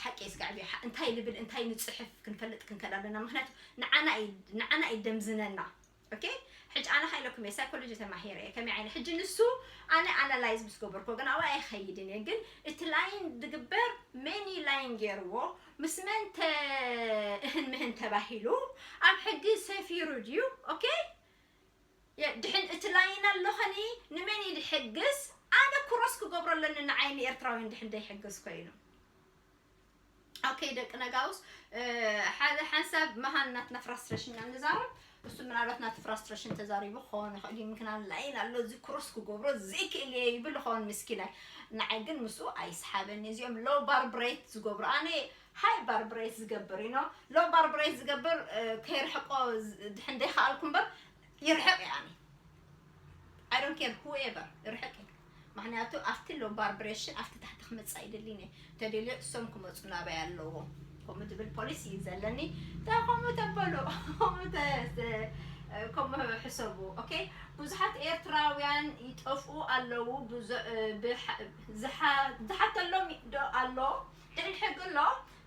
ሓቂ ስጋዕቢ እንታይ ንብል እንታይ ንፅሕፍ ክንፈልጥ ክንከል ኣለና ምክንያቱ ንዓና እዩ ንዓና እዩ ደምዝነና ኦኬ ሕጂ ኣነ ሃይለኩም እየ ሳይኮሎጂ ተማሂረ እየ ከመይ ዓይነት ሕጂ ንሱ ኣነ ኣናላይዝ ምስ ገበርኮ ግን ኣብኣ ኣይኸይድን እየ ግን እቲ ላይን ድግበር መን እዩ ላይን ገይርዎ ምስ መን ተ እህን ምህን ተባሂሉ ኣብ ሕጊ ሰፊሩ ድዩ ኦኬ ድሕን እቲ ላይን ኣለኸኒ ንመን እዩ ድሕግዝ ኣነ ክሮስ ክገብሮ ኣለኒ ንዓይኒ ኤርትራውያን ድሕን ደይሕግዝ ኮይኑ ኦኬ ደቂ ነጋውስ ሓደ ሓንሳብ መሃን ናትና ፍራስትሬሽን ኢና ንዛረብ እሱ ምናልባት ናቲ ፍራስትሬሽን ተዛሪቡ ክኸውን ይኽእል እዩ ምክንያት ላይን ኣሎ እዚ ክሮስ ክገብሮ ዘይክእል እየ ይብል ይኸውን ምስኪናይ ንዓይ ግን ምስኡ ኣይስሓበኒ እዚኦም ሎ ባርብሬት ዝገብሩ ኣነ ሃይ ባርብሬት ዝገብር ዩ ኖ ሎ ባርብሬት ዝገብር ከይርሕቆ ድሕን ደይከኣልኩ እምበር ይርሕቕ እየ ኣነ I don't care whoever ርሕቂ ምክንያቱ ኣብቲ ሎ ባርብሬሽን ኣብቲ ታሕቲ ክመፅእ ኣይደልን እየ ተደልዮ እሶም ክመፁ ናበይ ኣለዎ ከምኡ ዝብል ፖሊሲ እዩ ዘለኒ እንታይ ከምኡ ተበሉ ከምኡ ተ- ተ- ከምኡ ሕሰቡ ኦኬ ብዙሓት ኤርትራውያን ይጠፍኡ ኣለዉ ብዙ- ብሓ- ዝሓ- ዝሓተሎም ዶ ኣሎ ድሕን ሕጊ ኣሎ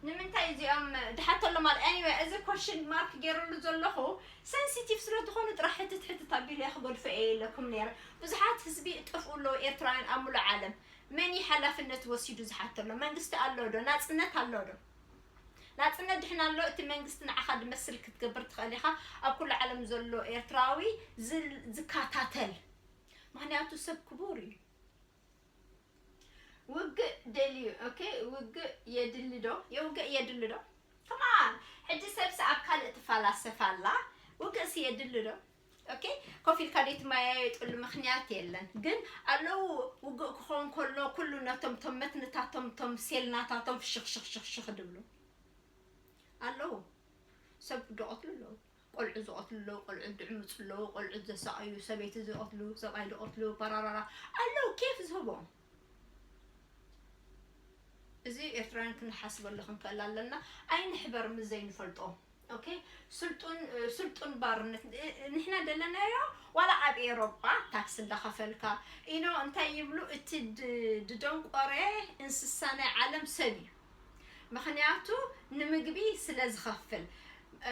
ንምንታይ እዚኦም ድሓተሎም ኣለ anyway እዚ ኮሽን ማርክ ገይረሉ ዘለኹ ሰንሲቲቭ ስለ ዝኾኑ ጥራሕ ሕትት ሕትት ኣቢለ ክገድፎ እየ ኢለኩም ነይረ ብዙሓት ህዝቢ ይጠፍኡ ኣለዉ ኤርትራውያን ኣብ ሙሉእ ዓለም መን እዩ ሓላፍነት ወሲዱ ዝሓተሎም መንግስቲ ኣሎ ዶ ናፅነት ኣሎ ዶ ናፅነት ድሕን ኣሎ እቲ መንግስቲ ንዓኻ ድመስል ክትገብር ትኽእል ኢኻ ኣብ ኩሉ ዓለም ዘሎ ኤርትራዊ ዝከታተል ምክንያቱ ሰብ ክቡር እዩ ውግእ ደልዩ okay ውግእ የድሊ ዶ የውግእ የድሊ ዶ come on ሕጂ ሰብሲ ኣብ ካልእ ትፈላሰፍ ኣላ ውግእሲ የድሊ ዶ okay ኮፍ ኢልካ ደይትመያየጥሉ ምክንያት የለን ግን ኣለዉ ውግእ ክኸውን ከሎ ኩሉ ነቶም ቶም መትንታቶም ቶም ሴልናታቶም ፍሽኽሽኽሽኽሽኽ ድብሉ ኣለዉ ሰብ ደቐትሉ ኣለዉ ቆልዑ ዝቐትሉ ኣለዉ፣ ቆልዑ ድዕምፁ ኣለዉ፣ ቆልዑ ዘሳቐዩ፣ ሰበይቲ ዝቐትሉ፣ ሰብኣይ ዝቐትሉ፣ ፓራራራ ኣለዉ ኬፍ ዝህቦም። እዚ ኤርትራውያን ክንሓስበሉ ክንክእል ኣለና። ኣይንሕበር ምስ ዘይንፈልጦ። ኦኬ ስልጡን ስልጡን ባርነት ንሕና ደለናዮ ዋላ ኣብ ኤሮጳ ታክስ እንዳኸፈልካ ኢኖ እንታይ ይብሉ እቲ ድደንቆረ እንስሳ ናይ ዓለም ሰብ እዩ። ምኽንያቱ ንምግቢ ስለ ዝኸፍል።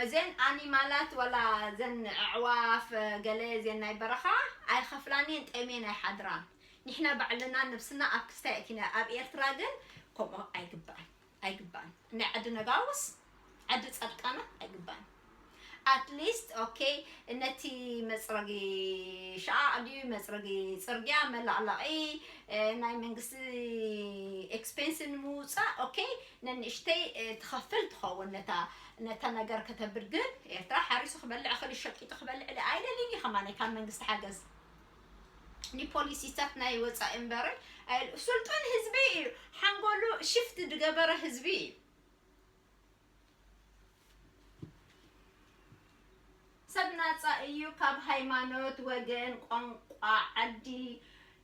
እዘን ኣኒማላት ወላ እዘን ኣዕዋፍ ገለ እዘን ናይ በረኻ ኣይኸፍላን እየን፣ ጠምየን ኣይሓድራን። ንሕና ባዕልና ነብስና ኣብ ክስታይ ኣእቲና። ኣብ ኤርትራ ግን ከምኡ ኣይግባእን፣ ኣይግባእን። ናይ ዓዲ ነጋውስ ዓዲ ጻድቃናት ኣይግባን። At least okay፣ ነቲ መጽረጊ ሸቓቕ ድዩ፣ መጽረጊ ጽርግያ፣ መላቕለቒ፣ እ፣ ናይ መንግስቲ ኤክስፔንስ ንምውጻእ፣ okay፣ ነንእሽተይ፣ እ፣ ትኸፍል ትኸውን ነታ፣ ነታ ነገር ከተብል። ግን ኤርትራ ሓሪሱ ክበልዕ፣ እኽሊ ሸቂጡ ክበልዕ ለ-፣ ኣይደልን እዩ ከማን ካብ መንግስቲ ሓገዝ። ንፖሊሲታት ናይ ወጻኢ እምበርን ኣይ-፣ ስልጡን ህዝቢ እዩ። ሓንጎሉ ሽፍት ዝገበረ ህዝቢ እዩ። ሰብ ናጻ እዩ ካብ ሃይማኖት፣ ወገን፣ ቋንቋ፣ ዓዲ፣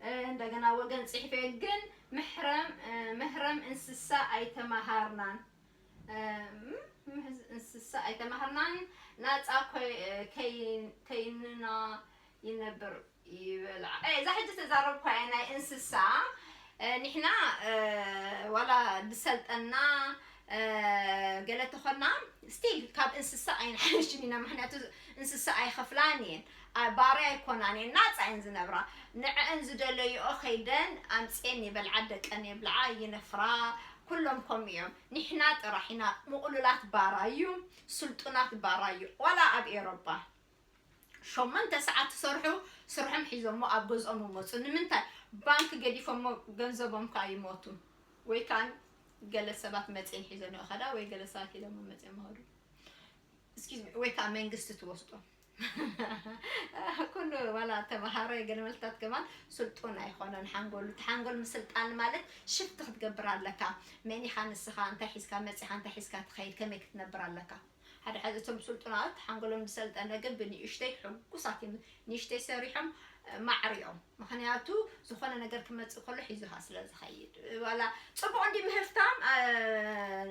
እ፣ እንደገና ወገን ጽሕፌ። ግን መሕረም፣ እ፣ መህረም እንስሳ ኣይተማሃርናን። እ፣ ም-፣ ምህዝ-፣ እንስሳ ኣይተማሃርናን። ናጻ ኮይ-፣ እ፣ ከይ-፣ ከይንና ይነብር ይበልዓ። እ፣ እዛ ሕጂ ተዛረብኳ እያ ናይ እንስሳ። እ፣ ንሕና፣ እ፣ ዋላ ዝሰልጠና፣ እ፣ ገለ ተኾና፣ ስቲል ካብ እንስሳ ኣይንሓይሽን ኢና። ምኽንያቱ እንስሳ ኣይኸፍላን እየን። ኣ-፣ ባርያ ኣይኮናን እየን። ናጻ እየን ዝነብራ። ንዕአን ዝደለይኦ ከይደን ኣምጽኤን ይበልዓ፣ ደቀን የብልዓ፣ ይነፍራ። ኩሎም ከምኡ እዮም። ንሕና ጥራሕ ኢና ምቕሉላት ባራዩ፣ ስልጡናት ባራዩ። ዋላ ኣብ ኤሮፓ ሸሞንተ ሰዓት ትሰርሑ፣ ስርሖም ሒዞሞ ኣብ ገዝኦም ይመጹ። ንምንታይ? ባንክ ገዲፎሞ ገንዘቦም ከኣ ይሞቱ። ወይ ከኣ ገለ ሰባት መጺኤን ሒዘን ይኸዳ፣ ወይ ገለ ሰባት ሒዞሞ መጺኦም ይኸዱ። Excuse me፣ ወይ ከኣ መንግስቲ ትወስዶ። ኩሉ ዋላ ተመሃሮ የገለመልታት ከማን ስልጡን ኣይኾነን ሓንጎሉ። እቲ ሓንጎል ምስልጣን ማለት ሽፍት ክትገብር ኣለካ። መን ኢኻ ንስኻ፣ እንታይ ሒዝካ መጺኻ፣ እንታይ ሒዝካ ትኸይድ፣ ከመይ ክትነብር ኣለካ። ሓደ ሓደ እቶም ስልጡናት ሓንጎሎም ዝሰልጠነ ግን ብንእሽተይ ሕጉሳት እዮም። ንእሽተይ ሰሪሖም፣ እ፣ ማዕሪኦም። ምኽንያቱ ዝኾነ ነገር ክመጽእ ከሎ ሒዙኻ ስለ ዝኸይድ። ዋላ ጽቡቕ እንዲ ምህፍታም፣ እ፣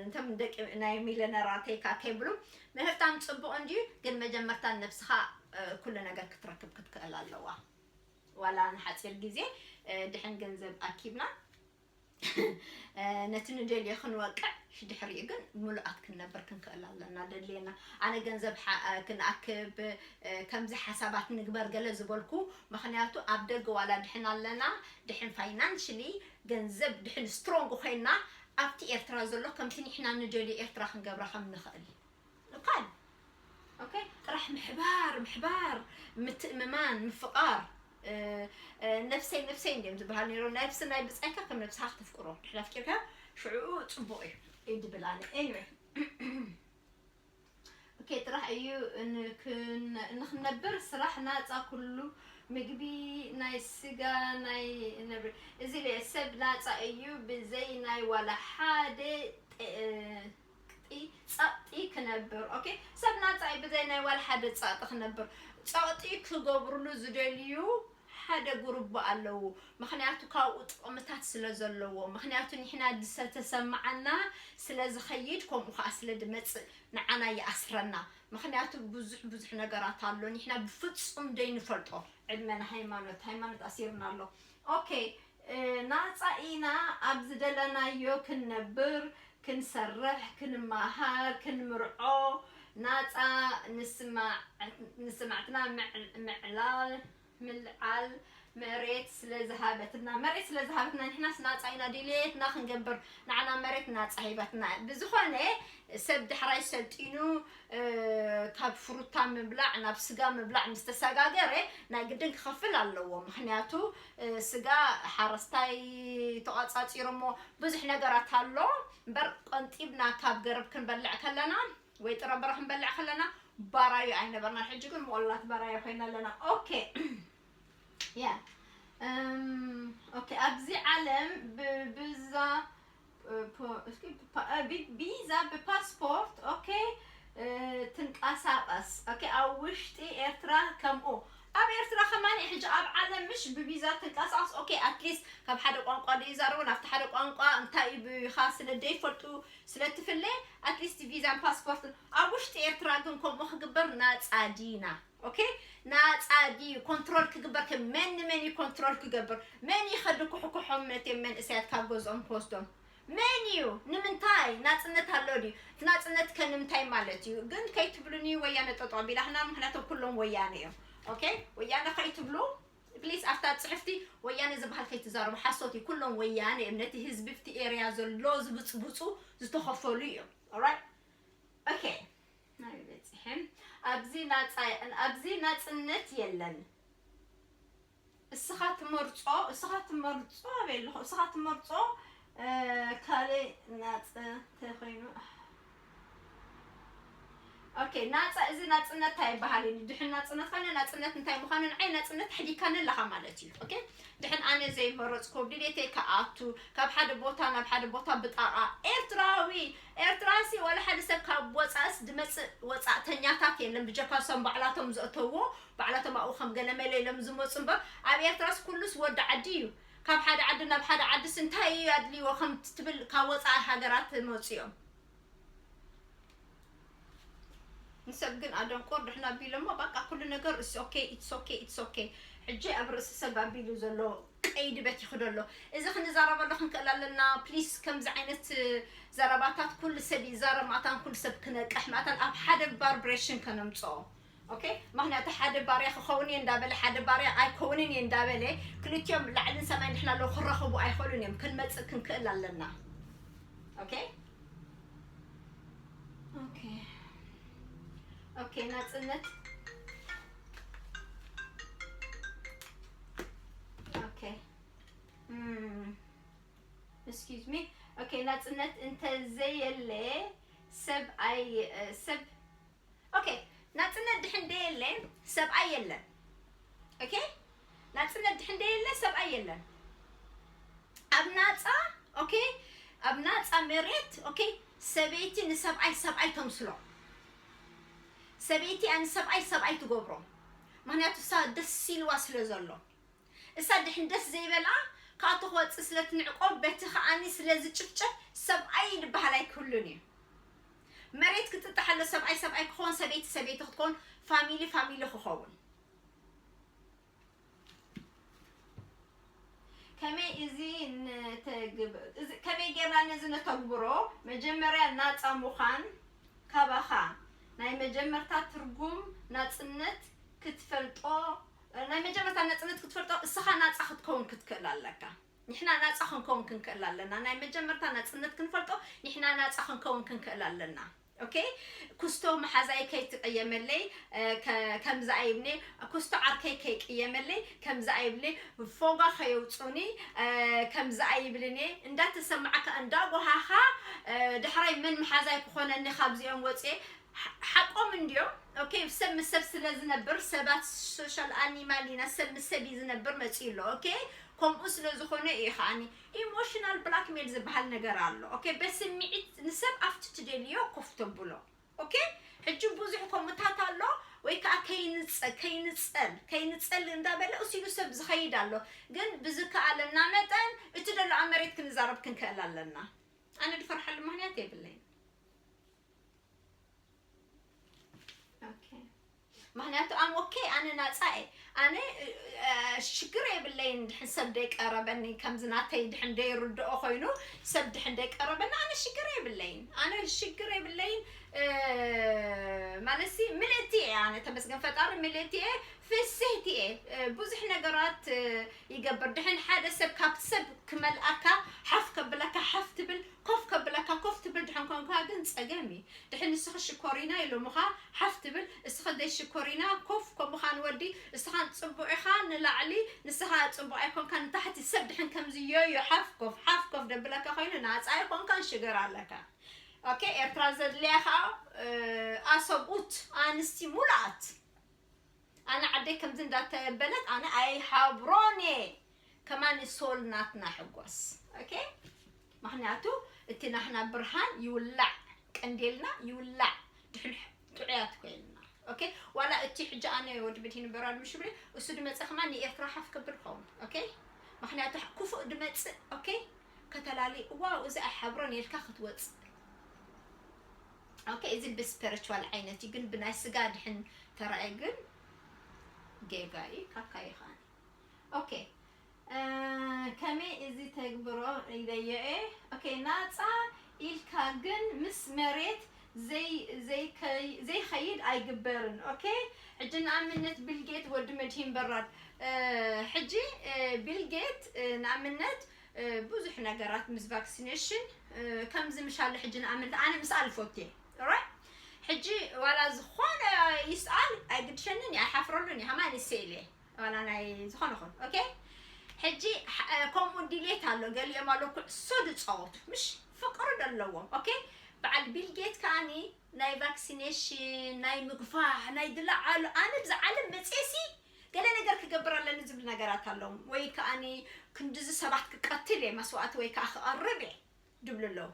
እንቶም ደቂ ናይ ሚለነራተይ ከ-፣ ከይብሉ ምህፍታም ጽቡቕ እንድዩ፣ ግን መጀመርታ ነብስኻ፣ እ፣ ኩሉ ነገር ክትረክብ ክትክእል ኣለዋ። ዋላ ንሓጺር ግዜ፣ እ፣ ድሕን ገንዘብ ኣኪብና፣ እ፣ ነቲ ንደልዮ ክንወቅዕ፣ ድሕሪኡ ግን ምሉኣት ክንነብር ክንክእል ኣለና። ደድልየና፣ ኣነ ገንዘብ ሓ-፣ እ፣ ክንኣክብ፣ እ፣ ከምዚ ሓሳባት ንግበር ገለ ዝበልኩ፣ ምኽንያቱ ኣብ ደገ ዋላ ድሕን ኣለና፣ ድሕን ፋይናንሽሊ ገንዘብ ድሕን ስትሮንግ ኮይና፣ ኣብቲ ኤርትራ ዘሎ ከምቲ ንሕና ንደልዮ ኤርትራ ክንገብራ ከም ንኽእል። ኦኬ? ኦኬ? ጥራሕ ምሕባር፣ ምሕባር፣ ምትእምማን፣ ምፍቓር። እ፣ እ፣ ነፍሰይ፣ ነፍሰይ እንድዮም ዝበሃል ነይሩ። ነፍሲ ናይ ብጻይካ ከም ነብስኻ ክተፍቅሮ። ድሕሪ ኣፍቂርካ ሽዑ ጽቡቕ እዩ፣ እዩ ድብል ኣነ። ኤኒወይ። ኦኬ፣ ጥራሕ እዩ እንክን-፣ እንክነብር ስራሕ ናጻ፣ ኩሉ ምግቢ ናይ ስጋ ናይ ነብሪ። እዚ ለ-፣ ሰብ ናጻ እዩ ብዘይ ናይ ዋላ ሓደ ጠ-፣ ጢ-፣ ጸቕጢ ክነብር። ኦኬ፣ ሰብ ናጻ እዩ ብዘይ ናይ ዋላ ሓደ ጸቕጢ ክነብር። ጸቕጢ ክገብርሉ ዝደልዩ ሓደ ጉሩብ ኣለዉ። ምኽንያቱ ካብኡ ጥቕምታት ስለ ዘለዎ። ምኽንያቱ ንሕና ዝተሰማዓና ስለ ዝኸይድ፣ ከምኡ ኸዓ ስለ ዝመጽእ ንዓና ይኣስረና። ምኽንያቱ ብዙሕ ብዙሕ ነገራት ኣሎ ንሕና ብፍጹም ዘይንፈልጦ። ዕድመ ንሃይማኖት፣ ሃይማኖት ኣሲርና ኣሎ። ኦኬ፣ እ፣ ናጻ ኢና ኣብ ዝደለናዮ ክንነብር፣ ክንሰርሕ፣ ክንመሃር፣ ክንምርዖ፣ ናጻ ንስማዕ-፣ ንስማዕትና ምዕ-፣ ምዕላል፣ ምልዓል፣ መሬት ስለ ዝሃበትና፣ መሬት ስለ ዝሃበትና ንሕናስ ናጻ ኢና ድሌትና ክንገብር፣ ንዓና መሬት ናጻ ሂባትና። ብዝኾነ ሰብ ዳሕራይ ሰልጢኑ፣ እ፣ ካብ ፍሩታ ምብላዕ ናብ ስጋ ምብላዕ ምስ ተሰጋገረ ናይ ግድን ክኸፍል ኣለዎ። ምኽንያቱ፣ እ፣ ስጋ ሓረስታይ ተቋጻጺሮሞ ብዙሕ ነገራት ኣሎ። እምበር ቆንጢብና ካብ ገረብ ክንበልዕ ከለና ወይ ጥረ በረ ክንበልዕ ከለና ባራዩ ኣይነበርናን። ሕጂ ግን ምቑላት ባራዩ ኮይና ኣለና። ኦኬ። ያ። እም፣ ኦኬ፣ ኣብዚ ዓለም ብ-፣ ብዛ-፣ እ፣ ፖ-፣ እስኪ ፓ-፣ እ፣ ቢ-፣ ቢዛ ብፓስፖርት፣ ኦኬ፣ እ፣ ትንቀሳቐስ። ኦኬ፣ ኣብ ውሽጢ ኤርትራ ከምኡ። ኣብ ኤርትራ ከማን ሕጂ ኣብ ዓለም ምሽ ብቪዛ ትንቀሳቐስ። ኦኬ፣ ኣትሊስት ካብ ሓደ ቋንቋ ደይዛረቡ፣ ናብቲ ሓደ ቋንቋ እንታይ እዩ ኢኻ ስለ ደይፈልጡ፣ ስለ ትፍለ፣ ኣትሊስት ቪዛን ፓስፖርትን። ኣብ ውሽጢ ኤርትራ ግን ከምኡ ክግበር ናጻ ዲና። ኦኬ? ናጻ ድዩ? ኮንትሮል ክግበር ከ መን ንመን እዩ ኮንትሮል ክገብር? መን እዩ ከድኩሕኩሖም ነቲ መንእሰያት ካብ ገዝኦም ክወስዶም? መን እዩ? ንምንታይ? ናጽነት ኣሎ ድዩ? እቲ ናጽነት ከ ንምንታይ ማለት እዩ? ግን ከይትብሉኒ ወያነ ጠጠው ቢላህና፣ ምኽንያቱም ኩሎም ወያነ እዮም። ኦኬ? ወያነ ከይትብሉ፣ ፕሊስ፣ ኣብታ ጽሕፍቲ ወያነ ዝበሃል ከይትዛረቡ፣ ሓሶት እዩ። ኩሎም ወያነ እዮም። ነቲ ህዝቢ ኣብቲ ኤርያ ዘሎ ዝብጽብጹ ዝተኸፈሉ እዮም። ኦራይት? ኦኬ፣ ናጻ፣ ኣብዚ ናጽነት የለን። እስኻ ትመርጾ፣ እስኻ ትመርጾ ኣበይ ኣለኹ? እስኻ ትመርጾ፣ እ፣ ካልእ ናጸ ተኾይኑ። ኦኬ፣ ናጻ፣ እዚ ናጽነት እንታይ ይበሃል እዩ? ድሕን ናጽነት ኾይነ፣ ናጽነት እንታይ ምዃኑ ንዓይ ናጽነት ኣሕዲካኒ ኣለኻ ማለት እዩ። ኦኬ፣ ድሕን ኣነ ዘይመረጽኩ፣ ብድሌተይ ክኣቱ፣ ካብ ሓደ ቦታ ናብ ሓደ ቦታ ብጣቓ፣ ኤርትራዊ፣ ኤርትራሲ ዋላ ሓደ ሰብ ካብ ወጻእስ ድመጽእ ወጻእተኛታት የለን፣ ብጀካ እሶም ባዕላቶም ዘእተውዎ፣ ባዕላቶም ኣብኡ ከም ገለመለ ኢሎም ዝመጹ እምበር፣ ኣብ ኤርትራስ ኩሉስ ወዲ ዓዲ እዩ። ካብ ሓደ ዓዲ ናብ ሓደ ዓድስ እንታይ እዩ ኣድልይዎ ከም ትብል ካብ ወጻኢ ሃገራት መጽኡ እዮም። ንሰብ ግን ኣደንቆር ድሕና ኣቢሎሞ፣ በቃ ኩሉ ነገር it's okay፣ it's okay፣ it's okay። ሕጂ ኣብ ርእሲ ሰብ ኣቢሉ ዘሎ ቀይዲ በቲኹ ዘሎ። እዚ ክንዛረበሉ ክንክእል ኣለና። ፕሊስ፣ ከምዚ ዓይነት ዘረባታት ኩሉ ሰብ ይዛረብ፣ ማእታን ኩሉ ሰብ ክነቅሕ፣ ማእታን ኣብ ሓደ ቫይብሬሽን ከነምጽኦ። ኦኬ? ምኽንያቱ ሓደ ባርያ ክኸውን እየ እንዳበለ፣ ሓደ ባርያ ኣይከውንን እየ እንዳበለ፣ ክልቲኦም ላዕልን ሰማይን ድሕና ኣለዉ ክራኸቡ ኣይኽእሉን እዮም። ክንመጽእ ክንክእል ኣለና። ኦኬ? ኦኬ። ኦኬ፣ ናጽነት። ኦኬ። እም፣ ኤክስኪውዝ ሚ። ኦኬ፣ ናጽነት እንተዘየለ ሰብ ኣይ-፣ ሰብ፣ ኦኬ፣ ናጽነት ድሕን ደየለ ሰብኣይ የለን። ኦኬ፣ ናጽነት ድሕን ደየለ ሰብኣይ የለን። ኣብ ናጻ፣ ኦኬ፣ ኣብ ናጻ መሬት፣ ኦኬ፣ ሰበይቲ ንሰብኣይ ሰብኣይ ተምስሎ። ሰበይቲ እያ ንሰብኣይ ሰብኣይ ትገብሮ። ምኽንያቱ እሳ ደስ ኢልዋ ስለ ዘሎ። እሳ ድሕን ደስ ዘይበልኣ፣ ካብኡ ክወጽእ ስለ ትንዕቆ፣ በቲ ከኣኒ ስለ ዝጭፍጨፍ፣ ሰብኣይ ዝበሃል ኣይክህሉን እዩ። መሬት ክጥጣሕ ኣሎ፣ ሰብኣይ ሰብኣይ ክኸውን፣ ሰበይቲ ሰበይቲ ክትኮን፣ ፋሚሊ ፋሚሊ ክኸውን። ከመይ እዚ ንተግብ-፣ እዚ ከመይ ጌርና ነዚ ነተግብሮ? መጀመርያ ናጻ ምዃን ካባኻ ናይ መጀመርታ ትርጉም ናጽነት ክትፈልጦ፣ ናይ መጀመርታ ናጽነት ክትፈልጦ እስኻ ናጻ ክትከውን ክትክእል ኣለካ። ንሕና ናጻ ክንከውን ክንክእል ኣለና። ናይ መጀመርታ ናጽነት ክንፈልጦ ንሕና ናጻ ክንከውን ክንክእል ኣለና። ኦኬ? ኩስቶ መሓዛይ ከይትቀየመለይ፣ እ፣ ከ-፣ ከምዚ ኣይብኔ፣ ኩስቶ ዓርከይ ከይቅየመለይ፣ ከምዚ ኣይብኔ፣ ፎጋ ከየውጹኒ፣ እ፣ ከምዚ ኣይብልኔ፣ እንዳተሰማዕካ፣ እንዳጎሃኻ፣ እ፣ ዳሕራይ መን መሓዛይ ክኾነኒ ካብዚኦም ወጽየ፣ ሓ-፣ ሓቆም እንድዮም። ኦኬ፣ ሰብ ምስ ሰብ ስለ ዝነብር፣ ሰባት ሶሻል ኣኒማል ኢና፣ ሰብ ምስ ሰብ እዩ ዝነብር መጺኡ ኣሎ። ኦኬ፣ ከምኡ ስለ ዝኾነ እዩ ከዓኒ ኢሞሽናል ብላክሜል ዝበሃል ነገር ኣሎ። ኦኬ፣ በስምዒት ንሰብ ኣብቲ ትደልዮ ኮፍ ተብሎ። ኦኬ፣ ሕጂ ብዙሕ ከምኡታት ኣሎ፣ ወይ ከዓ ከይንጸ-፣ ከይንጸል፣ ከይንጸል እንዳበለ እሱ ኢሉ ሰብ ዝኸይድ ኣሎ። ግን ብዝከኣለና መጠን እቲ ደሎ ኣብ መሬት ክንዛረብ ክንክእል ኣለና። ኣነ ድፈርሓሉ ምኽንያት የብለይን። ኦኬ። ምኽንያቱ ኣም ኦኬ፣ ኣነ ናጻ እየ። ኣነ፣ እ፣ እ፣ ሽግር የብለይን ድሕን ሰብ ደይቀረበኒ፣ ከምዚ ናተይ ድሕን ደይርድኦ ኮይኑ፣ ሰብ ድሕን ደይቀረበኒ፣ ኣነ ሽግር የብለይን። ኣነ ሽግር የብለይን፣ እ፣ ማለትሲ ምልእቲ እየ። ኣነ ተመስገን ፈጣሪ ምልእቲ እየ፣ ፍስህቲ እየ። እ፣ ብዙሕ ነገራት፣ እ፣ ይገብር። ድሕን ሓደ ሰብ ካብቲ ሰብ ክመልኣካ፣ ሓፍ ከብለካ፣ ሓፍ ትብል፣ ኮፍ ከብለካ፣ ኮፍ ትብል ድሕን ኮንካ ግን ጸገም እዩ። ድሕን ንስኺ ሽኮሪና ኢሎምኻ ሓፍ ትብል፣ እስኺ ዘይሽኮሪና ኮፍ፣ ከምኡ ኸኣ ንወዲ፣ እስኻ ጽቡቕ ኢኻ ንላዕሊ፣ ንስኻ ጽቡቕ ኣይኮንካን ንታሕቲ፣ ሰብ ድሕን ከምዚ ዮዮ ሓፍ ኮፍ፣ ሓፍ ኮፍ ደብለካ ኮይኑ ናጻ ኣይኮንካን ሽግር ኣለካ። ኦኬ፣ ኤርትራ ዘድልያ ኸኣ፣ እ፣ ኣሰብኡት፣ ኣንስቲ ሙሉኣት። ኣነ ዓደይ ከምዚ እንዳተበለት ኣነ ኣይሓብሮን እየ። ከማን ሶል ናትና ሕጎስ። ኦኬ? ምኽንያቱ እቲ ናህና ብርሃን ይውላዕ፣ ቀንዴልና ይውላዕ፣ ድሕን ሕ-፣ ጥዑያት ኮይንና። ኦኬ? ዋላ እቲ ሕጂ ኣነ ወዲ መድሂን በራድ ምሽ ብለ፣ እሱ ድመጸ ከማን ንኤርትራ ሓፍ ከብል ኸውን። ኦኬ? ምኽንያቱ ክፉእ ድመጽእ፣ ኦኬ? ከተላሊ፣ ዋው፣ እዚ ኣይሓብሮን ኢልካ ክትወጽእ። ኦኬ? እዚ ብስፒሪቹዋል ዓይነት እዩ፣ ግን ብናይ ስጋ ድሕን ተራእየ ግን ጌጋ እዩ፣ ካካ እዩ ከኣ። ኦኬ፣ እ፣ ከመይ እዚ ተግብሮ ኢለዮ እየ። ኦኬ፣ ናጻ ኢልካ ግን ምስ መሬት ዘይ-፣ ዘይከይ-፣ ዘይኸይድ ኣይግበርን። ኦኬ፣ ሕጂ ንኣብነት ቢልጌት ወዲ መድሂን በራድ፣ እ፣ ሕጂ፣ እ፣ ቢልጌት፣ እ፣ ንኣብነት፣ እ፣ ብዙሕ ነገራት ምስ ቫክሲኔሽን፣ እ፣ ከምዚ ምሻለ ሕጂ ንኣብነት ኣነ ምስ ኣልፎቴ፣ ኦራይት? ሕጂ ዋላ ዝኾነ ይስኣል ኣይግድሸንን እየ፣ ኣይሓፍረሉን እየ። ሃማን ይስእል እየ ዋላ ናይ ዝኾነ ኹን። ኦኬ፣ ሕጂ ከምኡ ድሌት ኣሎ። ገሊኦም ኣሎ ኩዕሶ ዝፃወቱ፣ ምሽ ፍቅሪ ዘለዎም። ኦኬ፣ በዓል ቢልጌት ከኣኒ ናይ ቫክሲኔሽን፣ ናይ ምግፋሕ፣ ናይ ድላዓሉ፣ ኣነ ብዛ ዓለም መፅኤሲ ገለ ነገር ክገብር ኣለኒ ዝብል ነገራት ኣለዎም። ወይ ከኣኒ ክንድዚ ሰባት ክቀትል እየ መስዋእቲ ወይ ከዓ ክቐርብ እየ ድብሉ ኣለዉ።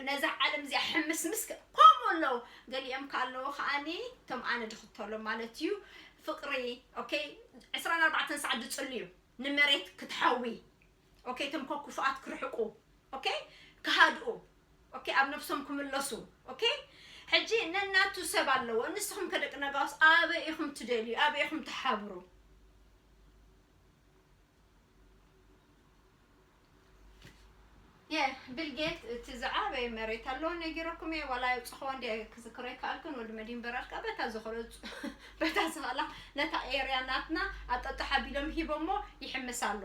ነዛ ዓለም እዚኣ ሕምስምስ ከምኡ ኣለዉ። ገሊኦም ከኣለዉ ከኣኒ እቶም ኣነ ድኽተሎም ማለት እዩ። ፍቅሪ፣ ኦኬ፣ ዕስራን ኣርባዕተን ሰዓት ድፅልዩ ንመሬት ክትሓዊ። ኦኬ፣ እቶም ከኩፉኣት ክርሕቁ። ኦኬ፣ ክሃድኡ። ኦኬ፣ ኣብ ነብሶም ክምለሱ። ኦኬ፣ ሕጂ ነናቱ ሰብ ኣለዎ። ንስኹም ከደቂ ነጋውስ ኣበይ ኢኹም ትደልዩ? ኣበይ ኢኹም ትሓብሩ? የ ቢል ጌት እቲ ዝዓበየ መሬት ኣለዎ ነጊረኩም እየ። ዋላ የውፅኽዎ እንዲ ክዝክሮ ይከኣልክን ወዲ መዲን በራድ ከዓ በታ ዝኽእሎ በታ ዝኽእላ ነታ ኤርያ ናትና ኣጠጥሓ ቢሎም ሂቦሞ ይሕምስ ኣሎ።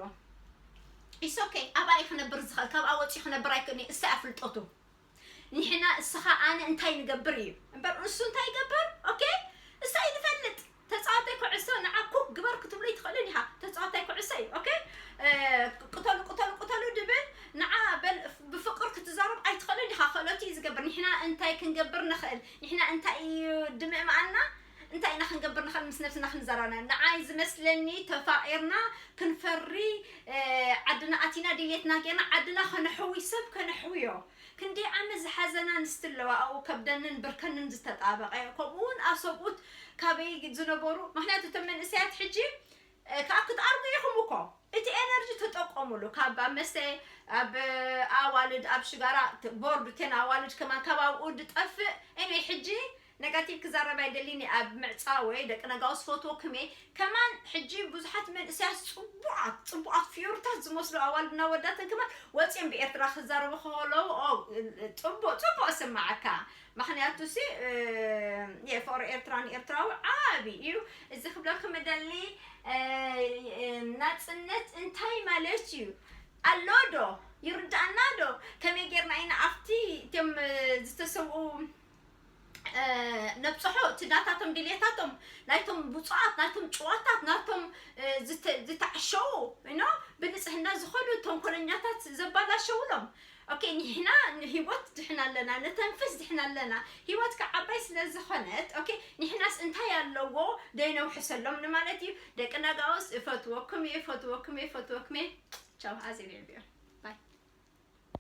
ኢስ ኦኬ፣ ኣብኣ እዩ ክነብር ዝኽእል፣ ካብኣ ወፂኡ ክነብር ኣይክእልን እዩ። እሰይ ኣፍልጦቱ። ንሕና እስኻ ኣነ እንታይ ንገብር እዩ እምበር እሱ እንታይ ይገብር? ኦኬ፣ እሰይ ንፈልጥ። ተፃዋታይ ኩዕሶ ንዓ ኩክ ግበር ክትብሎ ይትኽእልን ኢኻ። ተፃዋታይ ኩዕሶ እዩ። ኦኬ፣ ቅተሉ ቅተሉ ቅተሉ ድብል ንዓ በል ብፍቅር ክትዛረብ ኣይትኽእልን ኢኻ። ክእለቱ እዩ ዝገብር። ንሕና እንታይ ክንገብር ንኽእል? ንሕና እንታይ እዩ ድምእምኣና? እንታይ ኢና ክንገብር ንኽእል? ምስ ነብስና ክንዘራና። ንዓይ ዝመስለኒ ተፋቂርና ክንፈሪ ዓድና ኣቲና ድሌትና ጌርና ዓድና ከነሕዊ ሰብ ከነሕውዮ። ክንደይ ዓመት ዝሓዘና ኣንስቲ ኣለዋ ኣብኡ ከብደንን ብርከንን ዝተጣበቐ። ከምኡ እውን ኣብ ሰብኡት ካበይ ዝነበሩ፣ ምኽንያቱ እቶም መንእሰያት ሕጂ ካብ ክትኣርጉ ኢኹም እኮ እቲ ኤነርጂ ተጠቀሙሉ። ካብ ኣብ መስተ ኣብ ኣዋልድ ኣብ ሽጋራ ቦርድ ቴን ኣዋልድ ከማን ካብ ኣብኡ ድጠፍእ። ኤኒወይ ሕጂ ነጋቲቭ ክዛረብ ኣይደሊን እየ ኣብ ምዕፃወይ። ደቂ ነጋውስ ፈትወኩም እየ። ከማን ሕጂ ብዙሓት መንእሰያት ፅቡቓት ፅቡቓት ፍዮርታት ዝመስሉ ኣዋልድና ወዳትን ከማን ወፂኦም ብኤርትራ ክዛረቡ ከለዉ ጽቡቕ ጽቡቕ ስማዓካ። ምኽንያቱ ሲ የፍቕሪ ኤርትራ ንኤርትራዊ ዓቢ እዩ። እዚ ክብለኩም እደሊ ናፅነት እንታይ ማለት እዩ? ኣሎ ዶ? ይርዳእና ዶ? ከመይ ጌርና ኢና ኣብቲ እቶም ዝተሰብኡ ነብፅሖ እቲ ናታቶም ድሌታቶም ናይቶም ብፁዓት ናይቶም ጭዋታት ናቶም ዝተዓሸዉ ኖ ብንፅህና ዝኾኑ ተንኮለኛታት ዘባላሸውሎም። ኦኬ፣ ንሕና ንህይወት ድሕና ኣለና፣ ንተንፍስ ድሕና ኣለና። ህይወት ከዓባይ ስለ ዝኾነት ኦኬ፣ ንሕናስ እንታይ ኣለዎ ደይነውሕሰሎም ንማለት እዩ። ደቂ ነጋውስ እፈትወኩም እየ፣ እፈትወኩም እየ፣ እፈትወኩም እየ። ቻው፣ ኣዜብ እየ።